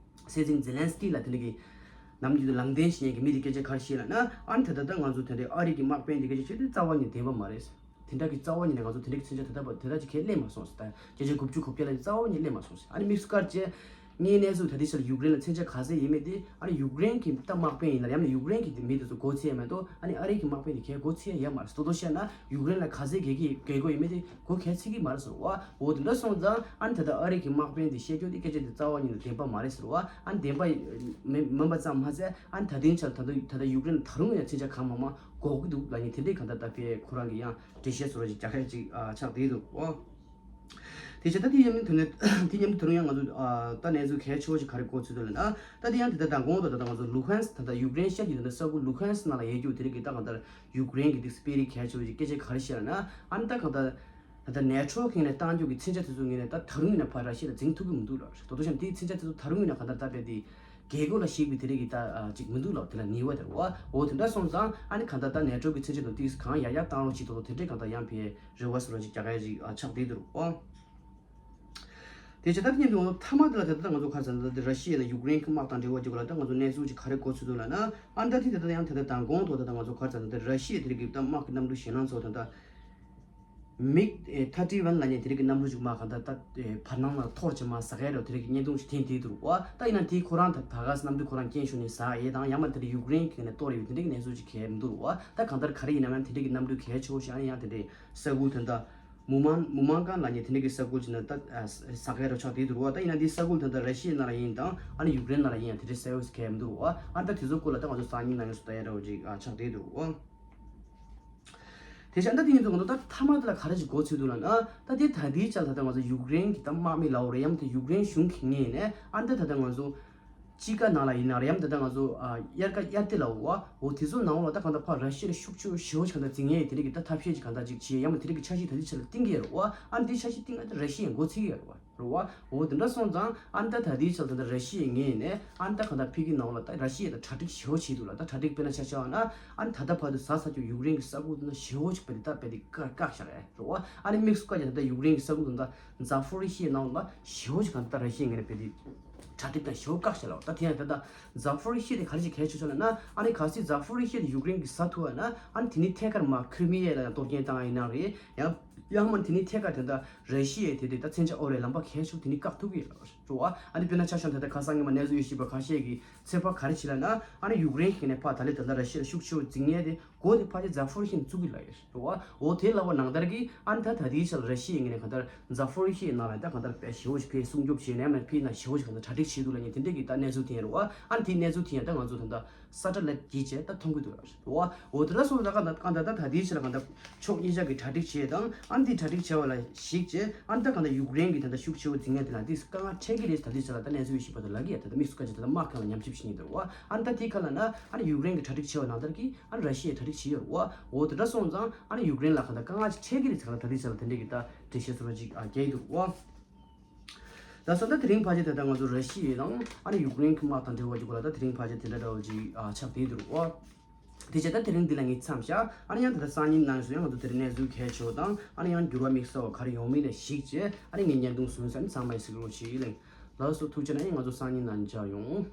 སྲིད་འཛིན་ཛེ་ལན་སི་ཀི་ལ་དེ་འདྲ་གི་ནམ་རྒྱུན་དུ་ལམ་སྟོན་བྱེད་མཁན་གྱི་མི་དེ་སྐད་ཆ་ག་རེ་བཤད་ལབ་ན། ཨ་ནི་ད་ལྟ་ད་ང་ཚོ་དེ་འདྲའི་ཨ་རི་གི་དམག་དཔོན་དེ་སྐད་ཆ་བཤད་དུས་རྩ་བ་ཉིད་བདེན་པ་མ་རེད། དེ་འདྲ་གི་རྩ་བ་ཉིད་ནས་ང་ཚོ་དེ་འདྲ་གི་མཚོན་ཆ་དེ་ལྟ་བུ་དེ་འདྲ་ཅིག་གས་སླེབས་མ་སོང་ཟེར། ད་བརྒྱ་ཆ་དགུ་བཅུ་གོ་བརྒྱད་ལ་རྩ་བ་ཉིད་སླེབས་མ་སོང་ཟེར། ཨ་ནི་དམིགས་སུ་བཀར་བྱས་ངའི་གནས་ཚུལ་ད་ལྟའི་ཆར་ཡུཀ་རེན་ལ་མཚོན་ཆ་ག་ཚད་ཡིན་མིན་དེ་ཨ་ནི་ཡུཀ་རེན་གྱི་ད་དམག་དཔོན་ཡིན་ན་ཡང་ན་ཡུཀ་རེན་གྱི་མི་དེ་ཚོ་མགོ་ཚོས་ཡ་མ་གཏོགས་ཨ་ནི་ཨ་རི་གི་དམག་དཔོན་དེ་གས་མགོ་ཚོས་ཡ་ཡོད་མ་རེད། ད་དུང་བཤད་ན་ཡུཀ་རེན་ལ་ག་ཚད་རྒྱལ་གྱི་རྒྱལ་སྒོ་ཡིན་མིན་དེ་མགོ་གས་ཚོས་ཀྱི་མ་རེད་ཟེར་བ། འོ་དེ་འདྲ་སོང་ཙང་ཨ་ནི་ད་ལྟ་ཨ་རི་གི་དམག་དཔོན་དེ་བཤད་རྒྱུ་དེ་སྐད་ཆ་དེ་རྩ་བ་ཉིད་ནས་བདེན་པ་མ་རེད་ཟེར་བ། ཨ་ནི་བདེན་པ་མིན་མིན་པ་ཙམ་མ་ཟད་ཨ་ནི་ད་ལྟའི་ཆར་ད་ལྟ་ད་ལྟ་ཡུཀ་རེན་ད་རུང་ཡང་མཚོན་ཆ་གང་མང་མང་དགོས་ཀྱི་འདུག་ལབ་མཁན་དེ་འདྲའི་གང་ལྟར་ད་དཔེ་ཁོ་རང་གི་ཡང་འགྲེལ་བཤད་བཟོ་འདྲ་ཅིག་རྒྱག་མཁན་ཅིག་ཨ་ཆགས་བསྡད་འདུག་ཨོ། དེ་བྱས་ད་དེ་མཉམ་དུ་དོན་དེ་མཉམ་དུ་ད་རུང་ཡང་ང་ཚོ་ཨ་ད་གནས་ཚུལ་གལ་ཆེ་བོ་ཞིག་ག་རེ་གོ་ཚུལ་འདུག་ལབ་ན། ད་དེ་ཡང་དེ་ལྟར་མདང་དགོང་དུ་ད་ལྟ་ང་ཚོ་ལུ་ཧན་སི་ད་ལྟ་ཡུཀ་རེན་ཤར་གྱི་ད་ལྟ་ས་ཁུལ་ལུ་ཧན་སི་ནང་ལ་ཡོད་རྒྱུ་དེ་རིགས་ཀྱི་ད་གང་ལྟར་ཡུཀ་རེན་གྱི་དེ་སྤེལ་རིགས་གལ་ཆེ་བོ་ཞིག་སྐད་ཆ་ག་རེ་བཤད་ལབ་ན། ཨ་ནི་ད་གང་ལྟར་ད་ལྟ་ནེ་ཊོ་གི་ངོས་ནས་བཏང་རྒྱུ་གི་མཚོན་ཆ་དེ་ཚོ་ངོས་ནས་ད་ད་རུང་ཡིན་ན་ཕར་ར་ཤི་ཡ་ལ་འཛིང་ཐུབ་ཀྱི་མི་འདུག་ལབ་རེད། ད་དུང་ཤམ་དེའི་མཚོན་ཆ་དེ་ཚོ་ད་རུང་ཡིན་ན་གང་ལྟར་ད་དཔེ་དེ་རྒྱལ་སྒོ་ལ་གཞིགས་པའི་དེ་རིགས་ཀྱི་ད་ཨ་ཅིག་མི་འདུག་ལབ། དེ་ལ་ནུས་པ་དེ་རེད་བ། འོ་དེ་འདྲ་སོང་ཙང་ཨ་ནི་གང་ལྟར་ད་ནེ་ཊོ་གི་མཚོན་ཆ་དང་ཏིས་གང་ཡར་ཡར་བཏང་རོགས་བྱེད་དོ་དེ་འདྲས་གང་ལྟར་ཡང་ཕའི་རེ་བ་སོ་ར་ཅིག་རྒྱག་ཡ་ཅིག་ཨ་ཆགས་བསྡད་འདུག་ཨོ། དེ་བྱས་ད་དེ་ཉིན་དུ་ང་ཚོ་མཐའ་མ་དེ་ལ་དེ་ལྟར་ང་ཚོ་ཁ་ཚ་ད་ལྟ་ར་ཤི་ཡ་དང་ཡུཀ་རེན་གྱི་དམག་དང་འབྲེལ་བ་ཅིག་ལ་ད་ང་ཚོ་གནས་ཚུལ་ཅིག་ག་རེ་གོ་ཚུལ་འདུག་ལབ་ན། ཨ་ནི་ད་དེ་ད་ལྟ་ཡང་དེ་ལྟར་མདང་དགོང་ཐོག་ད་ལྟ་ང་ཚོ་ཁ་ཚ་ད་ལྟ་ར་ཤི་ཡ་དེ་རིགས་ཀྱི་ད་དམག་གི་གནམ་གྲུ་ཞེད་སྣང་ཚོ་ད་ལྟ་མིག་ཐར་ཊི་ཝན་ལབ་མཁན་དེ་རིགས་ཀྱི་གནམ་གྲུ་ཅིག་མ་གང་ལྟར་ད་བར་སྣང་ལ་འཐོར་བྱས་མ་ཟག་ཡ་རེད། དེ་རིགས་ཀྱི་བརྙན་ཐུང་ཞིག་ཐོན་བསྡད་འདུག་བ། ད་ཡིན་ན་དེ་ཁོ་རང་ད་ད་ག་སེ་གནམ་གྲུ་ཁོ་རང་རྐྱེན་ཞུགས་ནས་ཟག་ཡས་དང་ཡང་མ་དེ་འདྲ་ཡུཀ་རེན་གྱི་ནས་གཏོར་ཡོད་དེ་འདྲའི་གནས་ཚུལ་ཅིག་གས་མི་འདུག་བ། ད་གང་ལྟར་ག་རེ་ཡིན་ན་ཡང་དེ་འདྲའི་གི་གནམ་གྲུ་གལ་ཆེ་བོ་ཞིག་ཨ་ནི་ཡང་དེ་འདྲའི་ས་ཁུལ་དེ་འདྲ་མུ་མང་མུ་མང་གང་ལབ་མཁན་དེ་འདྲའི་གི་ས་ཁུལ་ཅིག་ནས་ད་ཟག་ཡ་རུ་ཆགས་བསྡད་འདུག་བ། ད་ཡིན་ན་འདི་ས་ཁུལ་དེ་འདྲ་ར་ཤི་ཡའི་ནང་ལ་ཡིན་དང་ཨ་ནི་ཡུཀ་རེན་ནང་ལ་ཡིན་ཡང་དེ་འདྲའི་ས་ཡོ་གས་མི་འདུག་བ། ཨ་ད་དེ་ཚོ་སྐོར་ལ་ད་ང་ཚོ་སང་ཉིན་ནང་ཡང་སུ་ལྟ་ཡ་འདྲ་བོ་ཅིག་ཆགས་བསྡད་འདུག་བ། དེ་བཞིན་ད་དེ་ཡིན་དུས་ང་ཚོ་ད་མཐའ་མ་དེ་ལ་ག་རེ་ཞིག་གོ་ཚུལ་འདུག་ལབ་ན། ད་དེ་ད་ལྟའི་ཆར་ད་ལྟ་ང་ཚོ་ཡུཀ་རེན་གྱི་ད་དམག་མི་ལབ་དགོས་རེད། ཡང་ད་ཡུཀ་རེན་གཞུང་གི་ངོས་ནས་ཨ་ད་ད་ལྟ་ང་ཚོ་དཔྱིད་ཀ་ནང་ལ་ཡིན་ན་རེད། ཡང་ད་ལྟ་ང་ཚོ་ཨ་དབྱར་ཁ་དབྱར་ཏི་ལབ་དགོས་བ། འོ་དེ་ཚོ་ནང་ལ་ད་གང་ལྟར་ཕར་ར་ཤི་ཡ་ལ་ཤུགས་ཆེ་ཞེ་པོ་ཅིག་གང་ལྟར་འཛིང་ཡས་དེ་རིགས་ཀྱི་ད་ཐབས་ཤེས་ཅིག་གང་ལྟར་ཅིག་བྱེད་ཡ་མ་དེ་རིགས་ཀྱི་འཆར་གཞི་ད་ལྟའི་ཆར་ལ་བཏིང་གི་ཡོད་རེད་བ། ཨ་དེ་འཆར་གཞི་བཏིང་ན་ད་ར་ཤི་ཡའི་མགོ་ཚོས་ཀྱི་ཡོད་རེད་བ། རེད་བ། འོ་དེ་འདྲ་སོང་ཙང་ཨ་ནི་ད་ད་ལྟའི་ཆར་ད་ལྟ་ར་ཤི་ཡའི་ངོས་ནས་ཨ་ནི་ད་གང་ལྟར་ཕ་གི་ནང་ལ་ད་ར་ཤི་ཡ་ད་གྲ་སྒྲིག་ཞེ་པོ་བྱས་འདུག་ལ། ད་གྲ་སྒྲིག་དཔེར་ན་ཆ་བཞག་ན་ཨ་ནི་ད་ལྟ་བར་དུ་ཟ་ས་ཀྱོ་ཡུཀ་རེན་གྱི་ས་ཁུལ་དེ་ན་ཞེ་པོ་ཅིག་བ་དེ་ད་བ་དེ་བཀག་བཀག་བཞག་ཡ་རེད་བ། ཨ་ནི་དམིགས་སུ་བཀར་ཀྱང་ད་ལྟ་ཡུཀ་རེན་གྱི་ས་ཁུལ་དེ་ད་ཛ་ཕོ་རི་ཤི་ཡའི་ནང་ལ་ཞེ་པོ་ཅིག་གང་ལྟར་ར་ཤི་ཡའི་ངོས་ནས་བ་དེ་གྲ་སྒྲིག་དང་ཞེ་པོ་བཀག་བཞག་ལ། ད་དེ་ཡང་ད་ལྟ་ཛ་ཕོ་རི་ཤི་ཡ་དེ་ག་རེ་ཞིག་གལ་ཆེ་ཤོས་ལབ་ན། ཨ་ནི་གལ་སྲིད་ཛ་ཕོ་རི་ཤི་ཡ་དེ་ཡུཀ་རེན་གྱིས་ཟ་ཐུབ་པ་ན་ཨ་ནི་དེ་ནི་ཐད་ཀར་མར་ཁི་རི་མི་ཡ་ལ་ཡང་གཏོར་སྐྱོན་བཏང་ཡ་ཡིན་ན་རེད། ཡང་ཡང་མིན་དེ་ནི་ཐད་ཀར་དེ་འདྲ་ར་ཤི་ཡའི་དེ་དེ་ད་མཚོན་ཆ་ཨོ་རེད་ལམ་པ་གལ་ཆེ་ཤོས་དེ་ནི་བཀག་ཐུབ་ཀྱི་ཡོད་རེད་བ། ཨ་ནི་དཔེར་ན་ཆ་བཞག་ན་ད་ལྟ་ཁ་སང་ཉི་མ་གནས་ཚུལ་ཡོད་ཤེས་པ་ཁ་ཤས་ཀྱིས་ཚོད་དཔག་ག་རེ་བྱས་ལབ་ན། ཨ་ནི་ཡུཀ་རེན་གྱི་ནས་ཕར་ད་ལྟ་ད་ལྟ་ར་ཤི་ཡ་ལ་ཤུགས་ཆེ་བོ་འཛིང་ཡས་དེ་མགོ་དེ་ཕལ་ཆེར་ཛ་ཕོ་རི་ཤི་ཡ་བཙུགས་ཀྱི་ལབ་ཡོད་རེད་བ། འོ་དེ་ལབ་པ་ནང་ལྟར་གྱི་ཨ་ནི་ད་ད་ལྟའི་ཆར་ར་ཤི་ཡའི་ངོས་ནས་གང་ལྟར་ཛ་ཕོ་རི་ཤི་ཡའི་ནང་ལ་ད་གང་ལྟར་དཔེ་ཞེ་པོ་ཞིག་ཕར་སྲུང་སྐྱོབ་བྱས་ནས་མ་ཕར་ན་ཞེ་པོ་ཞིག་གང་ལྟར་གྲ་སྒྲིག་བྱས་འདུག་ལབ་མཁན་དེ་འདྲ་གི་ད་གནས་ཚུལ་དེ་ཡིན་རེད་བ། ཨ་ནི་དེའི་གནས་ཚུལ་དེ་ཡང་ད་ང་ཚོ་ད་ལྟ་ས་ཁྲ་ལ་བརྒྱུད་བྱས་ད་མཐོང་གི་འདུག་ལ། འོ་འོ་དེ་འདྲ་སོང་ཙང་གང་ལྟར་གང་ལྟར་ད་ད་ལྟའི་ཆར་གང་ལྟར་ཕྱོགས་གཉིས་ཆ་གི་གྲ་སྒྲིག་བྱས་དང་ཨ་ནི་དེ་གྲ་སྒྲིག་བྱས་པ་ལ་གཞིགས་བྱས་ཨ་ནི་ད་གང་ལྟར་ཡུཀ་རེན་གྱི་ད་ལྟ་ཤུགས་ཆེ་བོ་འཛིང་ཡ་དེ་ལ་དེ་དཀའ་ངལ་འཕྲད་ཀྱི་རེད། ད་ལྟའི་ཆར་ལ་ད་གནས་ཚུལ་ཞིག་བར་དུ་ལབ་ཀྱི་ཡ། ད་ལྟ་དམིགས་སུ་བཀར་བྱས་ད་ལྟ་དམག་ཁང་ལ་ཉམས་ཞིབ་བྱེད་མཁན་འདུག་བ། ཨ་ནི་ད་དེ་ག་ལབ་ན་ཨ་ནི་ཡུཀ་རེན་གྱི་གྲ་སྒྲིག་ཆེ་བ་ནང་ལྟར་གྱི་ཨ་ནི་ར་ཤི་ཡའི་གྲ་སྒྲིག་བྱེད་ཡོད་རེད་བ། འོ་དེ་འདྲ་སོང་ཙང་ཨ་ནི་ཡུཀ་རེན་ལ་གང་ལྟར་དཀའ་ངལ་ཅིག་འཕྲད་ཀྱི་རེད་ཟེར་ག་ལ་ད་ལྟའི་ཆར་ལ་དེ་འདྲས་ཀྱི་ད་འགྲེལ་བཤད་བཟོ་འདྲ་ཅིག་ཨ་རྒྱག་གི་འདུག་བ། ད་སོ་ད་དེ་རིང་ཕལ་ཆེར་ད་ལྟ་ང་ཚོ་ར་ཤི་ཡ་དང་ཨ་ནི་ཡུཀ་རེན་གྱི་དམག་དང་འབྲེལ་བ་ཅིག་གོ་ལ་ད་དེ་རིང་ཕལ་ཆེར་དེ་འདྲ་འདྲ་བོ་ཅིག་ཨ་ཆགས་བསྡད་འདུག་བ། དེ་བྱས་ད་དེ་རིང་འདི་ལ་ངས་མཚམས་བཞག་ཨ་ནི་ཡང་ད་ལྟ་སང་ཉིན་ནང་སུ་ཡང་ང་ཚོ་དེ་རིང་གནས་ཚུལ་གལ་ཆེ་བ་དང་ཨ་ནི་ཡང་འགྱུར་བ་དམིགས་བསལ་བ་ག་རེ་ཡོང་མིན་ལ་གཞིགས་བྱས་ཨ་ནི་ངས་བརྙན་ཐུང་བཟོས་ས་ནི་ཚང་མ་ཡི་གཟིགས་རོགས་བྱེད་ཡིན། ལགས་སོ་ཐུགས་རྗེ་གནང་། ཡང་ང་ཚོ་སང་ཉིན་ནང་མཇལ་ཡོང་།